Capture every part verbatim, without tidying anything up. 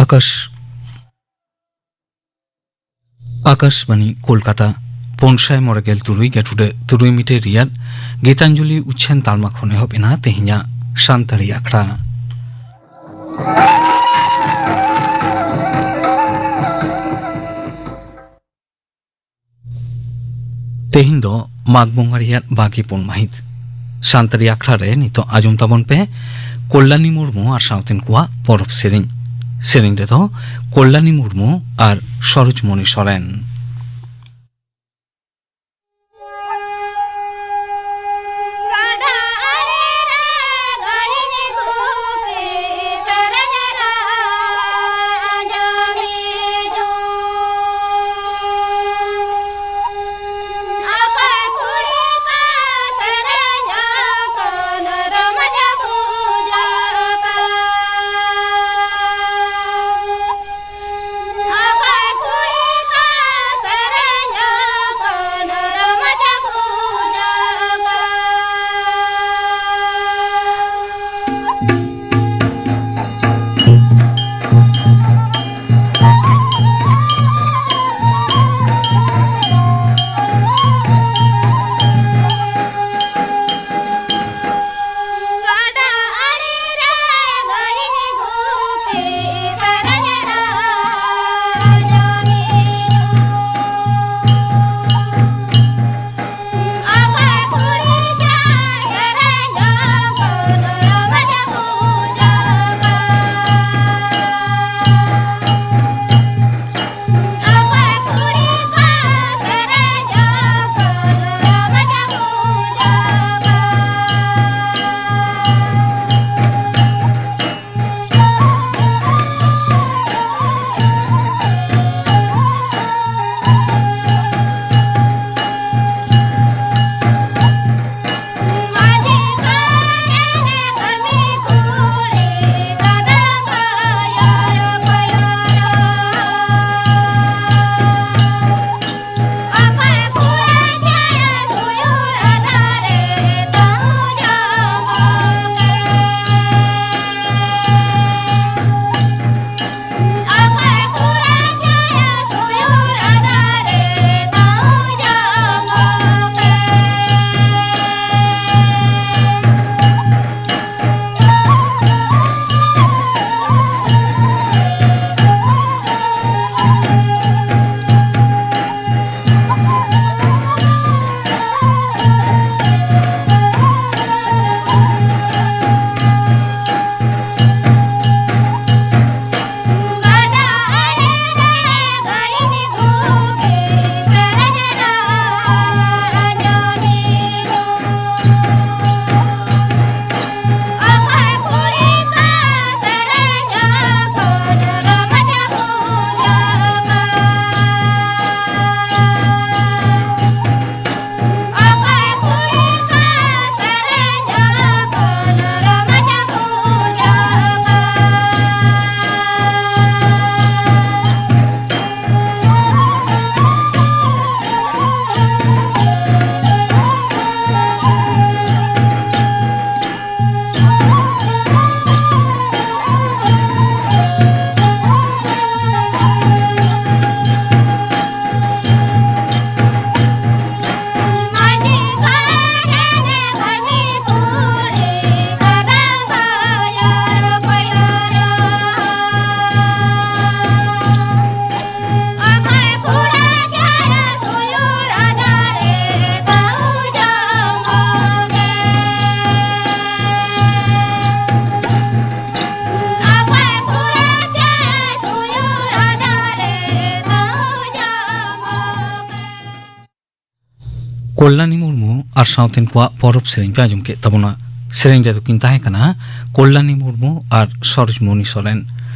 ᱟᱠᱟᱥ-, ᱟᱠᱟᱥᱵᱟᱱᱤ ᱠᱳᱞᱠᱟᱛᱟ᱾ ᱯᱩᱱ ᱥᱟᱭ ᱢᱚᱬᱮ ᱜᱮᱞ ᱛᱩᱨᱩᱭ ᱜᱮᱴᱩᱰᱟᱹ ᱛᱩᱨᱩᱭ ᱢᱤᱴᱟᱨ ᱨᱮᱭᱟᱜ ᱜᱤᱛᱟᱧᱡᱚᱞᱤ ᱩᱪᱷᱟᱹᱱ ᱛᱟᱞᱢᱟ ᱠᱷᱚᱱ ᱮᱦᱚᱵ ᱮᱱᱟ ᱛᱮᱦᱮᱧᱟᱜ ᱥᱟᱱᱛᱟᱲᱤ ᱟᱠᱷᱲᱟ᱾ ᱛᱮᱦᱮᱧ ᱫᱚ ᱢᱟᱜᱽ ᱵᱚᱸᱜᱟ ᱨᱮᱭᱟᱜ ᱵᱟᱜᱮ ᱯᱩᱱ ᱢᱟᱹᱦᱤᱛ᱾ ᱥᱟᱱᱛᱟᱲᱤ ᱟᱠᱷᱲᱟ ᱨᱮ ᱱᱤᱛᱚᱜ ᱟᱸᱡᱚᱢ ᱛᱟᱵᱚᱱ ᱯᱮ ᱠᱚᱞᱞᱟᱱᱤ ᱢᱩᱨᱢᱩ ᱟᱨ ᱥᱟᱶᱛᱮᱱ ᱠᱚᱣᱟᱜ ᱯᱚᱨᱚᱵᱽ ᱥᱮᱨᱮᱧ᱾ ᱥᱮᱨᱮᱧ ᱨᱮᱫᱚ ᱠᱚᱞᱞᱟᱱᱤ ᱢᱩᱨᱢᱩ ᱟᱨ ᱥᱚᱨᱳᱡᱽᱢᱚᱱᱤ ᱥᱚᱨᱮᱱ᱾ ᱠᱚᱞᱞᱟᱱᱤ ᱢᱩᱨᱢᱩ ᱟᱨ ᱥᱟᱶᱛᱮᱱ ᱠᱚᱣᱟᱜ ᱯᱚᱨᱚᱵᱽ ᱥᱮᱨᱮᱧ ᱯᱮ ᱟᱸᱡᱚᱢ ᱠᱮᱫ ᱛᱟᱵᱚᱱᱟ᱾ ᱥᱮᱨᱮᱧ ᱨᱮ ᱫᱚᱠᱤᱱ ᱛᱟᱦᱮᱸ ᱠᱟᱱᱟ ᱠᱚᱞᱞᱟᱱᱤ ᱢᱩᱨᱢᱩ ᱟᱨ ᱥᱚᱨᱳᱡᱽᱢᱚᱱᱤ ᱥᱚᱨᱮᱱ᱾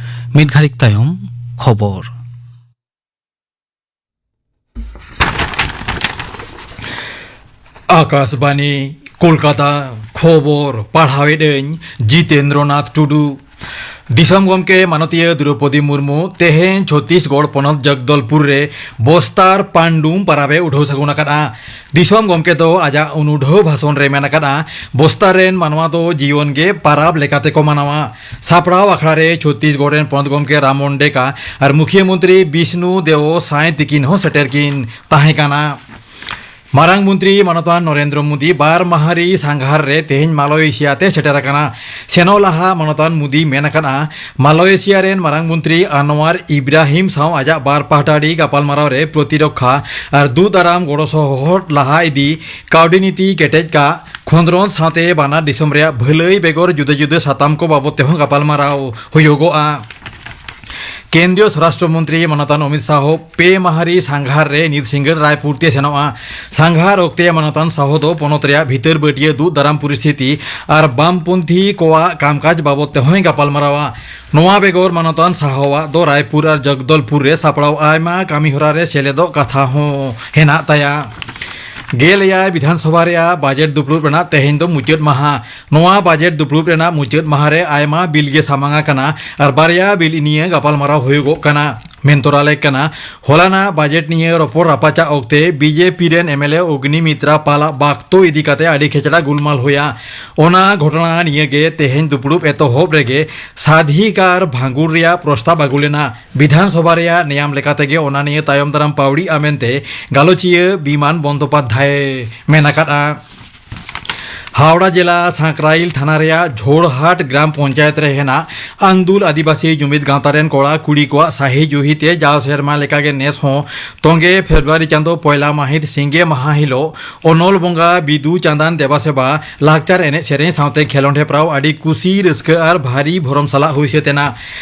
ᱢᱤᱫ ᱜᱷᱟᱹᱲᱤᱠ ᱛᱟᱭᱚᱢ ᱠᱷᱚᱵᱚᱨ᱾ ᱟᱠᱟᱥᱵᱟᱱᱤ, ᱠᱳᱞᱠᱟᱛᱟ᱾ ᱠᱷᱚᱵᱚᱨ ᱯᱟᱲᱦᱟᱣᱮᱫ ᱟᱹᱧ ᱡᱤᱛᱮᱱᱫᱨᱚᱱᱟᱛᱷ ᱴᱩᱰᱩ᱾ ᱫᱤᱥᱚᱢ ᱜᱚᱢᱠᱮ ᱢᱟᱱᱚᱛᱤᱭᱟᱹ ᱫᱨᱚᱣᱯᱚᱫᱤ ᱢᱩᱨᱢᱩ ᱛᱮᱦᱮᱧ ᱪᱷᱚᱛᱤᱥᱜᱚᱲ ᱯᱚᱱᱚᱛ ᱡᱚᱜᱽᱫᱚᱞᱯᱩᱨ ᱨᱮ ᱵᱚᱥᱛᱟᱨ ᱯᱟᱱᱰᱩᱢ ᱯᱟᱨᱟᱵᱽ ᱮ ᱩᱰᱷᱟᱹᱣ ᱥᱟᱹᱜᱩᱱ ᱟᱠᱟᱫᱼᱟ᱾ ᱫᱤᱥᱚᱢ ᱜᱚᱢᱠᱮ ᱫᱚ ᱟᱡᱟᱜ ᱚᱱᱩᱰᱷᱟᱹᱣ ᱵᱷᱟᱥᱚᱱ ᱨᱮ ᱢᱮᱱ ᱟᱠᱟᱫᱼᱟ, ᱵᱚᱥᱛᱟᱨ ᱨᱮᱱ ᱢᱟᱱᱣᱟ ᱫᱚ ᱡᱤᱭᱚᱱ ᱜᱮ ᱯᱟᱨᱟᱵᱽ ᱞᱮᱠᱟᱛᱮ ᱠᱚ ᱢᱟᱱᱟᱣᱟ᱾ ᱥᱟᱯᱲᱟᱣ ᱟᱠᱷᱲᱟ ᱨᱮ ᱪᱷᱚᱛᱤᱥᱜᱚᱲ ᱨᱮᱱ ᱯᱚᱱᱚᱛ ᱜᱚᱢᱠᱮ ᱨᱟᱢᱚᱱ ᱰᱮᱠᱟ ᱟᱨ ᱢᱩᱠᱷᱤᱭᱟᱹ ᱢᱚᱱᱛᱨᱤ ᱵᱤᱥᱱᱩ ᱫᱮᱣ ᱥᱟᱭ ᱛᱤᱠᱤᱱ ᱦᱚᱸ ᱥᱮᱴᱮᱨ ᱠᱤᱱ ᱛᱟᱦᱮᱸ ᱠᱟᱱᱟ᱾ ᱢᱟᱨᱟᱝ ᱢᱚᱱᱛᱨᱤ ᱢᱟᱱᱚᱛᱟᱱ ᱱᱚᱨᱮᱱᱫᱨᱚ ᱢᱳᱫᱤ ᱵᱟᱨ ᱢᱟᱦᱟᱨᱤ ᱥᱟᱸᱜᱷᱟᱨ ᱨᱮ ᱛᱮᱦᱮᱧ ᱢᱟᱞᱚᱭᱮᱥᱤᱭᱟ ᱛᱮ ᱥᱮᱴᱮᱨ ᱟᱠᱟᱱᱟ᱾ ᱥᱮᱱᱚᱜ ᱞᱟᱦᱟ ᱢᱟᱱᱚᱛᱟᱱ ᱢᱳᱫᱤ ᱢᱮᱱ ᱟᱠᱟᱫᱼᱟ, ᱢᱟᱞᱚᱭᱮᱥᱤᱭᱟ ᱨᱮᱱ ᱢᱟᱨᱟᱝ ᱢᱚᱱᱛᱨᱤ ᱟᱱᱣᱟᱨ ᱤᱵᱨᱟᱦᱤᱢ ᱥᱟᱶ ᱟᱡᱟᱜ ᱵᱟᱨ ᱯᱟᱦᱴᱟᱲᱤ ᱜᱟᱯᱟᱞᱢᱟᱨᱟᱣ ᱨᱮ ᱯᱨᱚᱛᱤᱨᱚᱠᱠᱷᱟ ᱟᱨ ᱫᱩᱜ ᱫᱟᱨᱟᱢ ᱜᱚᱲᱚ ᱥᱚᱦᱚᱫ ᱞᱟᱦᱟ ᱤᱫᱤ, ᱠᱟᱹᱣᱰᱤ ᱱᱤᱛᱤ ᱠᱮᱴᱮᱡ ᱠᱟᱜ, ᱠᱷᱚᱸᱫᱽᱨᱚᱸᱫᱽ ᱥᱟᱶᱛᱮ ᱵᱟᱱᱟᱨ ᱫᱤᱥᱚᱢ ᱨᱮᱭᱟᱜ ᱵᱷᱟᱹᱞᱟᱹᱭ ᱵᱮᱜᱚᱨ ᱡᱩᱫᱟᱹ ᱡᱩᱫᱟᱹ ᱥᱟᱛᱟᱢ ᱠᱚ ᱵᱟᱵᱚᱫ ᱛᱮᱦᱚᱸ ᱜᱟᱯᱟᱞᱢᱟᱨᱟᱣ ᱦᱩᱭᱩᱜᱚᱜᱼᱟ᱾ ᱠᱮᱱᱫᱨᱤᱭᱚ ᱥᱚᱨᱟᱥᱴᱨᱚ ᱢᱚᱱᱛᱨᱤ ᱢᱟᱱᱚᱛᱟᱱ ᱚᱢᱤᱛ ᱥᱟᱦᱚ ᱯᱮ ᱢᱟᱦᱟᱨᱤ ᱥᱟᱸᱜᱷᱟᱨ ᱨᱮ ᱧᱤᱫ ᱥᱤᱸᱜᱟᱹᱲ ᱨᱟᱭᱯᱩᱨ ᱛᱮ ᱥᱮᱱᱚᱜᱼᱟ᱾ ᱥᱟᱸᱜᱷᱟᱨ ᱚᱠᱛᱮ ᱢᱟᱱᱚᱛᱟᱱ ᱥᱟᱦᱚ ᱫᱚ ᱯᱚᱱᱚᱛ ᱨᱮᱭᱟᱜ ᱵᱷᱤᱛᱟᱹᱨ ᱵᱟᱹᱴᱤᱭᱟᱹ ᱫᱩᱜ ᱫᱟᱨᱟᱢ ᱯᱚᱨᱤᱥᱛᱷᱤᱛᱤ ᱟᱨ ᱵᱟᱢᱯᱚᱱᱛᱷᱤ ᱠᱚᱣᱟᱜ ᱠᱟᱢᱠᱟᱡᱽ ᱵᱟᱵᱚᱫ ᱛᱮᱦᱚᱸᱭ ᱜᱟᱯᱟᱞᱢᱟᱨᱟᱣᱟ᱾ ᱱᱚᱣᱟ ᱵᱮᱜᱚᱨ ᱢᱟᱱᱚᱛᱟᱱ ᱥᱟᱦᱚᱣᱟᱜ ᱫᱚ ᱨᱟᱭᱯᱩᱨ ᱟᱨ ᱡᱚᱜᱽᱫᱚᱞᱯᱩᱨ ᱨᱮ ᱥᱟᱯᱲᱟᱣ ᱟᱭᱢᱟ ᱠᱟᱹᱢᱤᱦᱚᱨᱟ ᱨᱮ ᱥᱮᱞᱮᱫᱚᱜ ᱠᱟᱛᱷᱟ ᱦᱚᱸ ᱦᱮᱱᱟᱜ ᱛᱟᱭᱟ᱾ ᱜᱮᱞ ᱮᱭᱟᱭ ᱵᱤᱫᱷᱟᱱ ᱥᱚᱵᱷᱟ ᱨᱮᱭᱟᱜ ᱵᱟᱡᱮᱴ ᱫᱩᱯᱲᱩᱵ ᱨᱮᱱᱟᱜ ᱛᱮᱦᱮᱧ ᱫᱚ ᱢᱩᱪᱟᱹᱫ ᱢᱟᱦᱟ᱾ ᱱᱚᱣᱟ ᱵᱟᱡᱮᱴ ᱫᱩᱯᱲᱩᱵ ᱨᱮᱱᱟᱜ ᱢᱩᱪᱟᱹᱫ ᱢᱟᱦᱟ ᱨᱮ ᱟᱭᱢᱟ ᱵᱤᱞ ᱜᱮ ᱥᱟᱢᱟᱝ ᱟᱠᱟᱱᱟ ᱟᱨ ᱵᱟᱨᱭᱟ ᱵᱤᱞ ᱱᱤᱭᱟᱹ ᱜᱟᱯᱟᱞᱢᱟᱨᱟᱣ ᱦᱩᱭᱩᱜᱚᱜ ᱠᱟᱱᱟ᱾ ᱢᱮᱱ ᱛᱚᱨᱟ ᱞᱮᱠ ᱠᱟᱱᱟ, ᱦᱚᱞᱟᱱᱟᱜ ᱵᱟᱡᱮᱴ ᱱᱤᱭᱟᱹ ᱨᱚᱯᱚᱲ ᱨᱟᱯᱟᱪᱟᱜ ᱚᱠᱛᱮ ᱵᱤᱡᱮᱯᱤ ᱨᱮᱱ ᱮᱢᱮᱞᱮ ᱚᱜᱽᱱᱤᱢᱤᱛᱨᱟ ᱯᱟᱞ ᱟᱜ ᱵᱟᱠᱛᱚ ᱤᱫᱤ ᱠᱟᱛᱮ ᱟᱹᱰᱤ ᱠᱷᱮᱪᱲᱟ ᱜᱩᱞᱢᱟᱞ ᱦᱩᱭᱟ᱾ ᱚᱱᱟ ᱜᱷᱚᱴᱚᱱᱟ ᱱᱤᱭᱟᱹ ᱜᱮ ᱛᱮᱦᱮᱧ ᱫᱩᱯᱲᱩᱵ ᱮᱛᱚᱦᱚᱵ ᱨᱮᱜᱮ ᱥᱟᱫᱷᱤᱠᱟᱨ ᱵᱷᱟᱸᱜᱩᱲ ᱨᱮᱭᱟᱜ ᱯᱨᱚᱥᱛᱟᱵ ᱟᱹᱜᱩ ᱞᱮᱱᱟ᱾ ᱵᱤᱫᱷᱟᱱ ᱥᱚᱵᱷᱟ ᱨᱮᱭᱟᱜ ᱱᱮᱭᱟᱢ ᱞᱮᱠᱟᱛᱮ ᱜᱮ ᱚᱱᱟ ᱱᱤᱭᱟᱹ ᱛᱟᱭᱚᱢ ᱫᱟᱨᱟᱢ ᱯᱟᱹᱣᱲᱤᱜᱼᱟ ᱢᱮᱱᱛᱮ ᱜᱟᱞᱚᱪᱤᱭᱟᱹ ᱵᱤᱢᱟᱱ ᱵᱚᱱᱫᱚᱯᱟᱫᱷᱭᱟᱭ ᱢᱮᱱ ᱟᱠᱟᱫᱼᱟ᱾ ᱦᱟᱣᱲᱟ ᱡᱮᱞᱟ ᱥᱟᱸᱠᱨᱟᱭᱤᱞ ᱛᱷᱟᱱᱟ ᱨᱮᱭᱟᱜ ᱡᱷᱳᱲᱦᱟᱴ ᱜᱨᱟᱢ ᱯᱚᱧᱪᱟᱭᱮᱛ ᱨᱮ ᱦᱮᱱᱟᱜ ᱟᱱᱫᱩᱞ ᱟᱹᱫᱤᱵᱟᱹᱥᱤ ᱡᱩᱢᱤᱫ ᱜᱟᱶᱛᱟ ᱨᱮᱱ ᱠᱚᱲᱟ ᱠᱩᱲᱤ ᱠᱚᱣᱟᱜ ᱥᱟᱹᱦᱤ ᱡᱩᱦᱤ ᱛᱮ ᱡᱟᱣ ᱥᱮᱨᱢᱟ ᱞᱮᱠᱟᱜᱮ ᱱᱮᱥ ᱦᱚᱸ ᱛᱚᱸᱜᱮ ᱯᱷᱮᱵᱽᱨᱩᱣᱟᱨᱤ ᱪᱟᱸᱫᱚ ᱯᱚᱭᱞᱟ ᱢᱟᱹᱦᱤᱛ ᱥᱤᱸᱜᱮ ᱢᱟᱦᱟ ᱦᱤᱞᱳᱜ ᱚᱱᱚᱞ ᱵᱚᱸᱜᱟ, ᱵᱤᱫᱩ ᱪᱟᱸᱫᱟᱱ ᱫᱮᱵᱟ ᱥᱮᱵᱟ, ᱞᱟᱠᱪᱟᱨ ᱮᱱᱮᱡ ᱥᱮᱨᱮᱧ ᱥᱟᱶᱛᱮ ᱠᱷᱮᱞᱚᱸᱰ ᱦᱮᱯᱨᱟᱣ ᱟᱹᱰᱤ ᱠᱩᱥᱤ ᱨᱟᱹᱥᱠᱟᱹ ᱟᱨ ᱵᱷᱟᱹᱨᱤ ᱵᱷᱚᱨᱚᱢ ᱥᱟᱞᱟᱜ ᱦᱩᱭ ᱥᱟᱹᱛ ᱮᱱᱟ᱾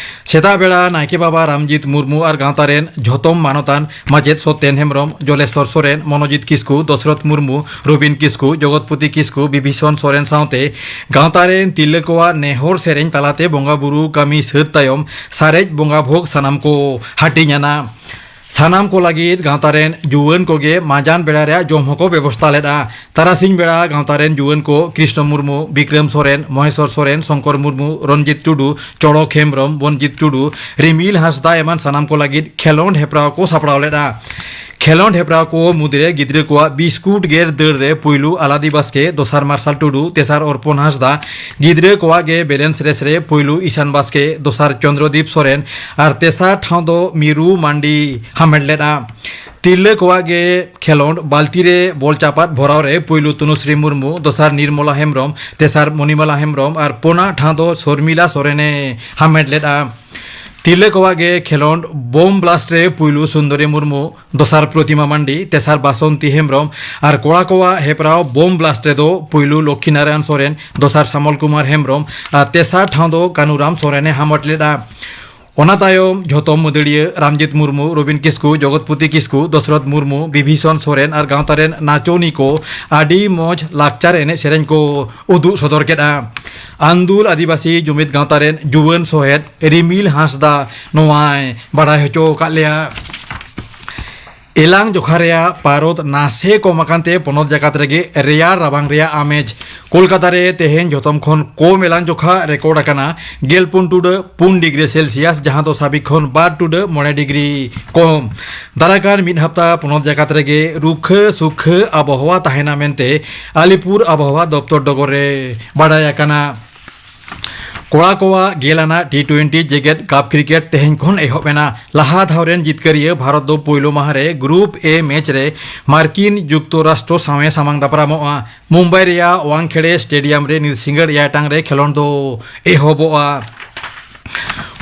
ᱥᱮᱛᱟᱜ ᱵᱮᱲᱟ ᱱᱟᱭᱠᱮ ᱵᱟᱵᱟ ᱨᱟᱢᱡᱤᱛ ᱢᱩᱨᱢᱩ ᱟᱨ ᱜᱟᱶᱛᱟ ᱨᱮᱱ ᱡᱷᱚᱛᱚᱢ ᱢᱟᱱᱚᱛᱟᱱ ᱢᱟᱪᱮᱫ ᱥᱚᱛᱮᱱ ᱦᱮᱢᱵᱨᱚᱢ, ᱡᱚᱞᱮᱥᱚᱨ ᱥᱚᱨᱮᱱ, ᱢᱚᱱᱳᱡᱤᱛ ᱠᱤᱥᱠᱩ, ᱫᱚᱥᱨᱚᱛ ᱢᱩᱨᱢᱩ, ᱨᱚᱵᱤᱱ ᱠᱤᱥᱠᱩ, ᱡᱚᱜᱚᱛᱯᱚᱛᱤ ᱠᱤᱥᱠᱩ, ᱵᱤᱵᱷᱤᱥᱚᱱ ᱥᱚᱨᱮᱱ ᱥᱟᱶᱛᱮ ᱜᱟᱶᱛᱟ ᱨᱮᱱ ᱛᱤᱨᱞᱟᱹ ᱠᱚᱣᱟᱜ ᱱᱮᱦᱚᱨ ᱥᱮᱨᱮᱧ ᱛᱟᱞᱟᱛᱮ ᱵᱚᱸᱜᱟ ᱵᱩᱨᱩ ᱠᱟᱹᱢᱤ ᱥᱟᱹᱛ ᱛᱟᱭᱚᱢ ᱥᱟᱨᱮᱡ ᱵᱚᱸᱜᱟ ᱵᱷᱳᱜᱽ ᱥᱟᱱᱟᱢ ᱠᱚ ᱦᱟᱹᱴᱤᱧ ᱟᱱᱟ᱾ ᱥᱟᱱᱟᱢ ᱠᱚ ᱞᱟᱹᱜᱤᱫ ᱜᱟᱶᱛᱟ ᱨᱮᱱ ᱡᱩᱣᱟᱹᱱ ᱠᱚᱜᱮ ᱢᱟᱸᱡᱟᱱ ᱵᱮᱲᱟ ᱨᱮᱭᱟᱜ ᱡᱚᱢ ᱦᱚᱸᱠᱚ ᱵᱮᱵᱚᱥᱛᱟ ᱞᱮᱫᱼᱟ᱾ ᱛᱟᱨᱟᱥᱤᱧ ᱵᱮᱲᱟ ᱜᱟᱶᱛᱟ ᱨᱮᱱ ᱡᱩᱣᱟᱹᱱ ᱠᱚ ᱠᱨᱤᱥᱱᱚ ᱢᱩᱨᱢᱩ, ᱵᱤᱠᱨᱚᱢ ᱥᱚᱨᱮᱱ, ᱢᱚᱦᱮᱥᱚᱨ ᱥᱚᱨᱮᱱ, ᱥᱚᱝᱠᱚᱨ ᱢᱩᱨᱢᱩ, ᱨᱚᱱᱡᱤᱛ ᱴᱩᱰᱩ, ᱪᱚᱲᱚᱠ ᱦᱮᱢᱵᱨᱚᱢ, ᱵᱚᱱᱡᱤᱛ ᱴᱩᱰᱩ, ᱨᱤᱢᱤᱞ ᱦᱟᱸᱥᱫᱟ ᱮᱢᱟᱱ ᱥᱟᱱᱟᱢ ᱠᱚ ᱞᱟᱹᱜᱤᱫ ᱠᱷᱮᱞᱚᱸᱰ ᱦᱮᱯᱨᱟᱣ ᱠᱚ ᱥᱟᱯᱲᱟᱣ ᱞᱮᱫᱼᱟ᱾ ᱠᱷᱮᱞᱚᱸᱰ ᱦᱮᱯᱨᱟᱣ ᱠᱚ ᱢᱩᱫᱽᱨᱮ ᱜᱤᱫᱽᱨᱟᱹ ᱠᱚᱣᱟᱜ ᱵᱤᱥᱠᱩᱴ ᱜᱮᱨ ᱫᱟᱹᱲ ᱨᱮ ᱯᱩᱭᱞᱩ ᱟᱞᱟᱫᱤ ᱵᱟᱥᱠᱮ, ᱫᱚᱥᱟᱨ ᱢᱟᱨᱥᱟᱞ ᱴᱩᱰᱩ, ᱛᱮᱥᱟᱨ ᱚᱨᱯᱚᱱ ᱦᱟᱸᱥᱫᱟ, ᱜᱤᱫᱽᱨᱟᱹ ᱠᱚᱣᱟᱜ ᱜᱮ ᱵᱮᱞᱮᱱᱥ ᱨᱮᱥ ᱨᱮ ᱯᱩᱭᱞᱩ ᱤᱥᱟᱱ ᱵᱟᱥᱠᱮ, ᱫᱚᱥᱟᱨ ᱪᱚᱱᱫᱨᱚᱫᱤᱯ ᱥᱚᱨᱮᱱ ᱟᱨ ᱛᱮᱥᱟᱨ ᱴᱷᱟᱶ ᱫᱚ ᱢᱤᱨᱩ ᱢᱟᱱᱰᱤ ᱦᱟᱢᱮᱴ ᱞᱮᱫᱼᱟ᱾ ᱛᱤᱨᱞᱟᱹ ᱠᱚᱣᱟᱜ ᱜᱮ ᱠᱷᱮᱞᱚᱸᱰ ᱵᱟᱹᱞᱛᱤ ᱨᱮ ᱵᱚᱞ ᱪᱟᱯᱟᱫ ᱵᱷᱚᱨᱟᱣ ᱨᱮ ᱯᱩᱭᱞᱩ ᱛᱚᱱᱩᱥᱨᱤ ᱢᱩᱨᱢᱩ, ᱫᱚᱥᱟᱨ ᱱᱤᱨᱢᱚᱞᱟ ᱦᱮᱢᱵᱨᱚᱢ, ᱛᱮᱥᱟᱨ ᱢᱚᱱᱤᱢᱟᱞᱟ ᱦᱮᱢᱵᱨᱚᱢ ᱟᱨ ᱯᱩᱱᱟᱜ ᱴᱷᱟᱶ ᱫᱚ ᱥᱚᱨᱢᱤᱞᱟ ᱥᱚᱨᱮᱱᱮ ᱦᱟᱢᱮᱴ ᱞᱮᱫᱼᱟ᱾ ᱛᱤᱨᱞᱟᱹ ᱠᱚᱣᱟᱜ ᱜᱮ ᱠᱷᱮᱞᱚᱸᱰ ᱵᱳᱢ ᱵᱞᱟᱥᱴ ᱨᱮ ᱯᱩᱭᱞᱩ ᱥᱩᱱᱫᱚᱨᱤ ᱢᱩᱨᱢᱩ, ᱫᱚᱥᱟᱨ ᱯᱨᱚᱛᱤᱢᱟ ᱢᱟᱱᱰᱤ, ᱛᱮᱥᱟᱨ ᱵᱟᱥᱚᱱᱛᱤ ᱦᱮᱢᱵᱨᱚᱢ ᱟᱨ ᱠᱚᱲᱟ ᱠᱚᱣᱟᱜ ᱦᱮᱯᱨᱟᱣ ᱵᱳᱢ ᱵᱞᱟᱥᱴ ᱨᱮᱫᱚ ᱯᱩᱭᱞᱩ ᱞᱚᱠᱠᱷᱤᱱᱟᱨᱟᱭᱚᱱ ᱥᱚᱨᱮᱱ, ᱫᱚᱥᱟᱨ ᱥᱟᱢᱚᱞ ᱠᱩᱢᱟᱨ ᱦᱮᱢᱵᱨᱚᱢ ᱟᱨ ᱛᱮᱥᱟᱨ ᱴᱷᱟᱶ ᱫᱚ ᱠᱟᱱᱩᱨᱟᱢ ᱥᱚᱨᱮᱱᱮ ᱦᱟᱢᱮᱴ ᱞᱮᱫᱼᱟ᱾ ᱚᱱᱟ ᱛᱟᱭᱚᱢ ᱡᱷᱚᱛᱚᱢ ᱢᱟᱹᱫᱟᱹᱲᱤᱭᱟᱹ ᱨᱟᱢᱡᱤᱛ ᱢᱩᱨᱢᱩ, ᱨᱚᱵᱤᱱ ᱠᱤᱥᱠᱩ, ᱡᱚᱜᱚᱛᱯᱚᱛᱤ ᱠᱤᱥᱠᱩ, ᱫᱚᱥᱨᱚᱛ ᱢᱩᱨᱢᱩ, ᱵᱤᱵᱷᱤᱥᱚᱱ ᱥᱚᱨᱮᱱ ᱟᱨ ᱜᱟᱶᱛᱟ ᱨᱮᱱ ᱱᱟᱪᱚᱱᱤ ᱠᱚ ᱟᱹᱰᱤ ᱢᱚᱡᱽ ᱞᱟᱠᱪᱟᱨ ᱮᱱᱮᱡ ᱥᱮᱨᱮᱧ ᱠᱚ ᱩᱫᱩᱜ ᱥᱚᱫᱚᱨ ᱠᱮᱫᱼᱟ᱾ ᱟᱱᱫᱩᱞ ᱟᱹᱫᱤᱵᱟᱹᱥᱤ ᱡᱩᱢᱤᱫ ᱜᱟᱶᱛᱟ ᱨᱮᱱ ᱡᱩᱣᱟᱹᱱ ᱥᱚᱦᱮᱫ ᱨᱤᱢᱤᱞ ᱦᱟᱸᱥᱫᱟ ᱱᱚᱣᱟᱭ ᱵᱟᱲᱟᱭ ᱦᱚᱪᱚ ᱟᱠᱟᱫ ᱞᱮᱭᱟ᱾ ᱮᱞᱟᱝ ᱡᱚᱠᱷᱟ ᱨᱮᱭᱟᱜ ᱯᱟᱨᱚᱫ ᱱᱟᱥᱮ ᱠᱚᱢ ᱟᱠᱟᱱ ᱛᱮ ᱯᱚᱱᱚᱛ ᱡᱟᱠᱟᱛ ᱨᱮᱜᱮ ᱨᱮᱭᱟᱲ ᱨᱟᱵᱟᱝ ᱨᱮᱭᱟᱜ ᱟᱢᱮᱡ᱾ ᱠᱳᱞᱠᱟᱛᱟ ᱨᱮ ᱛᱮᱦᱮᱧ ᱡᱷᱚᱛᱚᱢ ᱠᱷᱚᱱ ᱠᱚᱢ ᱮᱞᱟᱝ ᱡᱚᱠᱷᱟ ᱨᱮᱠᱚᱨᱰ ᱟᱠᱟᱱᱟ ᱜᱮᱞ ᱯᱩᱱ ᱴᱩᱰᱟᱹᱜ ᱯᱩᱱ ᱰᱤᱜᱽᱨᱤ ᱥᱮᱞᱥᱤᱭᱟᱥ, ᱡᱟᱦᱟᱸ ᱫᱚ ᱥᱟᱵᱤᱠ ᱠᱷᱚᱱ ᱵᱟᱨ ᱴᱩᱰᱟᱹᱜ ᱢᱚᱬᱮ ᱰᱤᱜᱽᱨᱤ ᱠᱚᱢ᱾ ᱫᱟᱨᱟᱭ ᱠᱟᱱ ᱢᱤᱫ ᱦᱟᱯᱛᱟ ᱯᱚᱱᱚᱛ ᱡᱟᱠᱟᱛ ᱨᱮᱜᱮ ᱨᱩᱠᱷᱟᱹ ᱥᱩᱠᱷᱟᱹ ᱟᱵᱚᱦᱟᱣᱟ ᱛᱟᱦᱮᱱᱟ ᱢᱮᱱᱛᱮ ᱟᱞᱤᱯᱩᱨ ᱟᱵᱚᱦᱟᱣᱟ ᱫᱚᱯᱛᱚᱨ ᱰᱚᱜᱚᱨ ᱨᱮ ᱵᱟᱰᱟᱭ ᱟᱠᱟᱱᱟ᱾ ᱠᱚᱲᱟ ᱠᱚᱣᱟᱜ ᱜᱮᱞ ᱟᱱᱟᱜ ᱴᱤ ᱴᱩᱭᱮᱱᱴᱤ ᱡᱮᱜᱮᱛ ᱠᱟᱯ ᱠᱨᱤᱠᱮᱴ ᱛᱮᱦᱮᱧ ᱠᱷᱚᱱ ᱮᱦᱚᱵ ᱮᱱᱟ᱾ ᱞᱟᱦᱟ ᱫᱷᱟᱣ ᱨᱮᱱ ᱡᱤᱛᱠᱟᱹᱨᱤᱭᱟᱹ ᱵᱷᱟᱨᱚᱛ ᱫᱚ ᱯᱳᱭᱞᱳ ᱢᱟᱦᱟ ᱨᱮ ᱜᱨᱩᱯ ᱮ ᱢᱮᱪ ᱨᱮ ᱢᱟᱨᱠᱤᱱ ᱡᱩᱠᱛᱚᱨᱟᱥᱴᱨᱚ ᱥᱟᱶ ᱮ ᱥᱟᱢᱟᱝ ᱫᱟᱯᱨᱟᱢᱚᱜᱼᱟ᱾ ᱢᱩᱢᱵᱟᱭ ᱨᱮᱭᱟᱜ ᱣᱟᱝᱠᱷᱮᱲᱮ ᱥᱴᱮᱰᱤᱭᱟᱢ ᱨᱮ ᱱᱤᱛ ᱥᱤᱸᱜᱟᱹᱲ ᱮᱭᱟᱭ ᱴᱟᱲᱟᱝ ᱨᱮ ᱠᱷᱮᱞᱚᱸᱰ ᱫᱚ ᱮᱦᱚᱵᱚᱜᱼᱟ᱾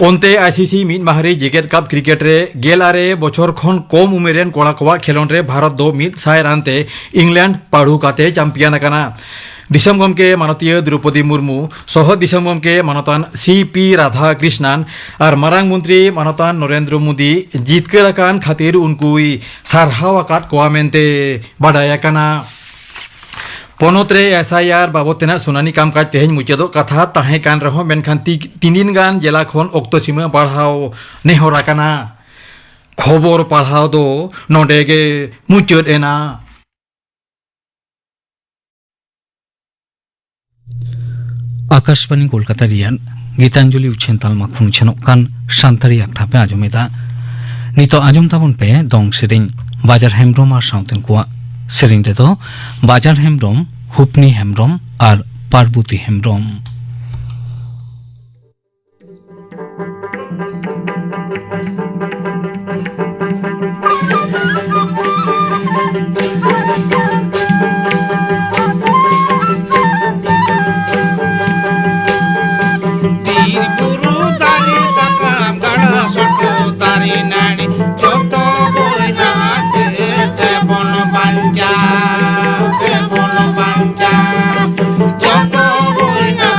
ᱚᱱᱛᱮ, ᱟᱭ ᱥᱤ ᱥᱤ ᱢᱤᱫ ᱢᱟᱦᱟ ᱨᱮ ᱡᱮᱜᱮᱛ ᱠᱟᱯ ᱠᱨᱤᱠᱮᱴ ᱨᱮ ᱜᱮᱞ ᱟᱨᱮ ᱵᱚᱪᱷᱚᱨ ᱠᱷᱚᱱ ᱠᱚᱢ ᱩᱢᱮᱨ ᱨᱮᱱ ᱠᱚᱲᱟ ᱠᱚᱣᱟᱜ ᱠᱷᱮᱞᱚᱸᱰ ᱨᱮ ᱵᱷᱟᱨᱚᱛ ᱫᱚ ᱢᱤᱫ ᱥᱟᱭ ᱨᱟᱱ ᱛᱮ ᱤᱝᱞᱮᱱᱰ ᱯᱟᱹᱲᱩ ᱠᱟᱛᱮ ᱪᱟᱢᱯᱤᱭᱟᱱ ᱟᱠᱟᱱᱟ᱾ ᱫᱤᱥᱚᱢ ᱜᱚᱢᱠᱮ ᱢᱟᱱᱚᱛᱤᱭᱟᱹ ᱫᱨᱚᱣᱯᱚᱫᱤ ᱢᱩᱨᱢᱩ, ᱥᱚᱦᱚᱫ ᱫᱤᱥᱚᱢ ᱜᱚᱢᱠᱮ ᱢᱟᱱᱚᱛᱟᱱ ᱥᱤ ᱯᱤ ᱨᱟᱫᱷᱟ ᱠᱨᱤᱥᱱᱟᱱ ᱟᱨ ᱢᱟᱨᱟᱝ ᱢᱚᱱᱛᱨᱤ ᱢᱟᱱᱚᱛᱟᱱ ᱱᱚᱨᱮᱱᱫᱨᱚ ᱢᱳᱫᱤ ᱡᱤᱛᱠᱟᱹᱨ ᱟᱠᱟᱱ ᱠᱷᱟᱹᱛᱤᱨ ᱩᱱᱠᱩᱭ ᱥᱟᱨᱦᱟᱣ ᱟᱠᱟᱫ ᱠᱚᱣᱟ ᱢᱮᱱᱛᱮ ᱵᱟᱰᱟᱭ ᱟᱠᱟᱱᱟ᱾ ᱯᱚᱱᱚᱛ ᱨᱮ ᱮᱥ ᱟᱭ ᱟᱨ ᱵᱟᱵᱚᱫ ᱛᱮᱱᱟᱜ ᱥᱩᱱᱟᱱᱤ ᱠᱟᱢᱠᱟᱡᱽ ᱛᱮᱦᱮᱧ ᱢᱩᱪᱟᱹᱫᱚᱜ ᱠᱟᱛᱷᱟ ᱛᱟᱦᱮᱸ ᱠᱟᱱ ᱨᱮᱦᱚᱸ, ᱢᱮᱱᱠᱷᱟᱱ ᱛᱤ-, ᱛᱤᱱᱤᱱ ᱜᱟᱱ ᱡᱮᱞᱟ ᱠᱷᱚᱱ ᱚᱠᱛᱚ ᱥᱤᱢᱟᱹ ᱵᱟᱲᱦᱟᱣ ᱱᱮᱦᱚᱨ ᱟᱠᱟᱱᱟ᱾ ᱠᱷᱚᱵᱚᱨ ᱯᱟᱲᱦᱟᱣ ᱫᱚ ᱱᱚᱰᱮ ᱜᱮ ᱢᱩᱪᱟᱹᱫ ᱮᱱᱟ᱾ ᱟᱠᱟᱥᱵᱟᱱᱤ ᱠᱳᱞᱠᱟᱛᱟ ᱨᱮᱭᱟᱜ ᱜᱤᱛᱟᱧᱡᱚᱞᱤ ᱩᱪᱷᱟᱹᱱ ᱛᱟᱞᱢᱟ ᱠᱷᱚᱱ ᱩᱪᱷᱟᱹᱱᱚᱜ ᱠᱟᱱ ᱥᱟᱱᱛᱟᱲᱤ ᱟᱠᱷᱲᱟ ᱯᱮ ᱟᱸᱡᱚᱢ ᱮᱫᱟ᱾ ᱱᱤᱛᱚᱜ ᱟᱸᱡᱚᱢ ᱛᱟᱵᱚᱱ ᱯᱮ ᱫᱚᱝ ᱥᱮᱨᱮᱧ ᱵᱟᱡᱟᱨ ᱦᱮᱢᱵᱽᱨᱚᱢ ᱟᱨ ᱥᱟᱶᱛᱮᱱ ᱠᱚᱣᱟᱜ ᱥᱮᱨᱮᱧ ᱨᱮᱫᱚ ᱵᱟᱡᱟᱨ ᱦᱮᱢᱵᱽᱨᱚᱢ, ᱦᱩᱯᱱᱤ ᱦᱮᱢᱵᱽᱨᱚᱢ ᱟᱨ ᱯᱟᱨᱵᱚᱛᱤ ᱦᱮᱢᱵᱽᱨᱚᱢ᱾ ᱵᱤᱨ ᱵᱩᱨᱩ ᱫᱟᱨᱮ ᱥᱟᱠᱟᱢ ᱜᱟᱰᱟ ᱥᱚᱰᱚᱜ ᱫᱟᱨᱮ ᱱᱟᱹᱲᱤ ᱡᱚᱛᱚ ᱵᱚᱭᱦᱟ ᱛᱮ ᱛᱮᱵᱚᱱ ᱵᱟᱧᱪᱟᱣ, ᱛᱮᱵᱚᱱ ᱵᱟᱧᱪᱟᱣ᱾ ᱡᱚᱛᱚ ᱵᱚᱭᱦᱟ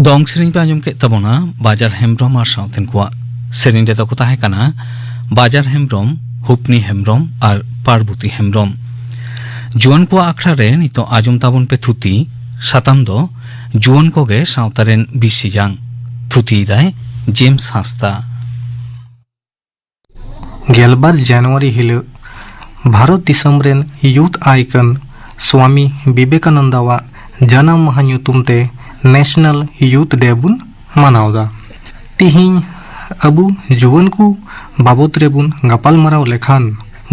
ᱫᱚᱝ ᱥᱮᱨᱮᱧ ᱯᱮ ᱟᱸᱡᱚᱢ ᱠᱮᱫ ᱛᱟᱵᱚᱱᱟ ᱵᱟᱡᱟᱨ ᱦᱮᱢᱵᱽᱨᱚᱢ ᱟᱨ ᱥᱟᱶᱛᱮᱱ ᱠᱚᱣᱟᱜ᱾ ᱥᱮᱨᱮᱧ ᱨᱮᱫᱚ ᱠᱚ ᱛᱟᱦᱮᱸ ᱠᱟᱱᱟ ᱵᱟᱡᱟᱨ ᱦᱮᱢᱵᱽᱨᱚᱢ, ᱦᱩᱯᱱᱤ ᱦᱮᱢᱵᱽᱨᱚᱢ ᱟᱨ ᱯᱟᱨᱵᱚᱛᱤ ᱦᱮᱢᱵᱽᱨᱚᱢ᱾ ᱡᱩᱣᱟᱹᱱ ᱠᱚᱣᱟᱜ ᱟᱠᱷᱲᱟ ᱨᱮ ᱱᱤᱛᱚᱜ ᱟᱸᱡᱚᱢ ᱛᱟᱵᱚᱱ ᱯᱮ ᱛᱷᱩᱛᱤ᱾ ᱥᱟᱛᱟᱢ ᱫᱚ ᱡᱩᱣᱟᱹᱱ ᱠᱚᱜᱮ ᱥᱟᱶᱛᱟ ᱨᱮᱱ ᱵᱤᱥᱤ ᱡᱟᱝ᱾ ᱛᱷᱩᱛᱤᱭᱮᱫᱟᱭ ᱡᱮᱢᱥ ᱦᱟᱸᱥᱫᱟ᱾ ᱜᱮᱞᱵᱟᱨ ᱡᱟᱱᱩᱣᱟᱨᱤ ᱦᱤᱞᱳᱜ ᱵᱷᱟᱨᱚᱛ ᱫᱤᱥᱚᱢ ᱨᱮᱱ ᱭᱩᱛᱷ ᱟᱭᱠᱚᱱ ᱥᱣᱟᱢᱤ ᱵᱤᱵᱮᱠᱟᱱᱚᱱᱫᱟᱣᱟᱜ ᱡᱟᱱᱟᱢ ᱢᱟᱦᱟ ᱧᱩᱛᱩᱢ ᱛᱮ ᱱᱮᱥᱱᱟᱞ ᱭᱩᱛᱷ ᱰᱮ ᱵᱚᱱ ᱢᱟᱱᱟᱣᱫᱟ᱾ ᱛᱤᱦᱤᱧ ᱟᱵᱚ ᱡᱩᱣᱟᱹᱱ ᱠᱚ ᱵᱟᱵᱚᱛ ᱨᱮᱵᱚᱱ ᱜᱟᱯᱟᱞᱢᱟᱨᱟᱣ ᱞᱮᱠᱷᱟᱱ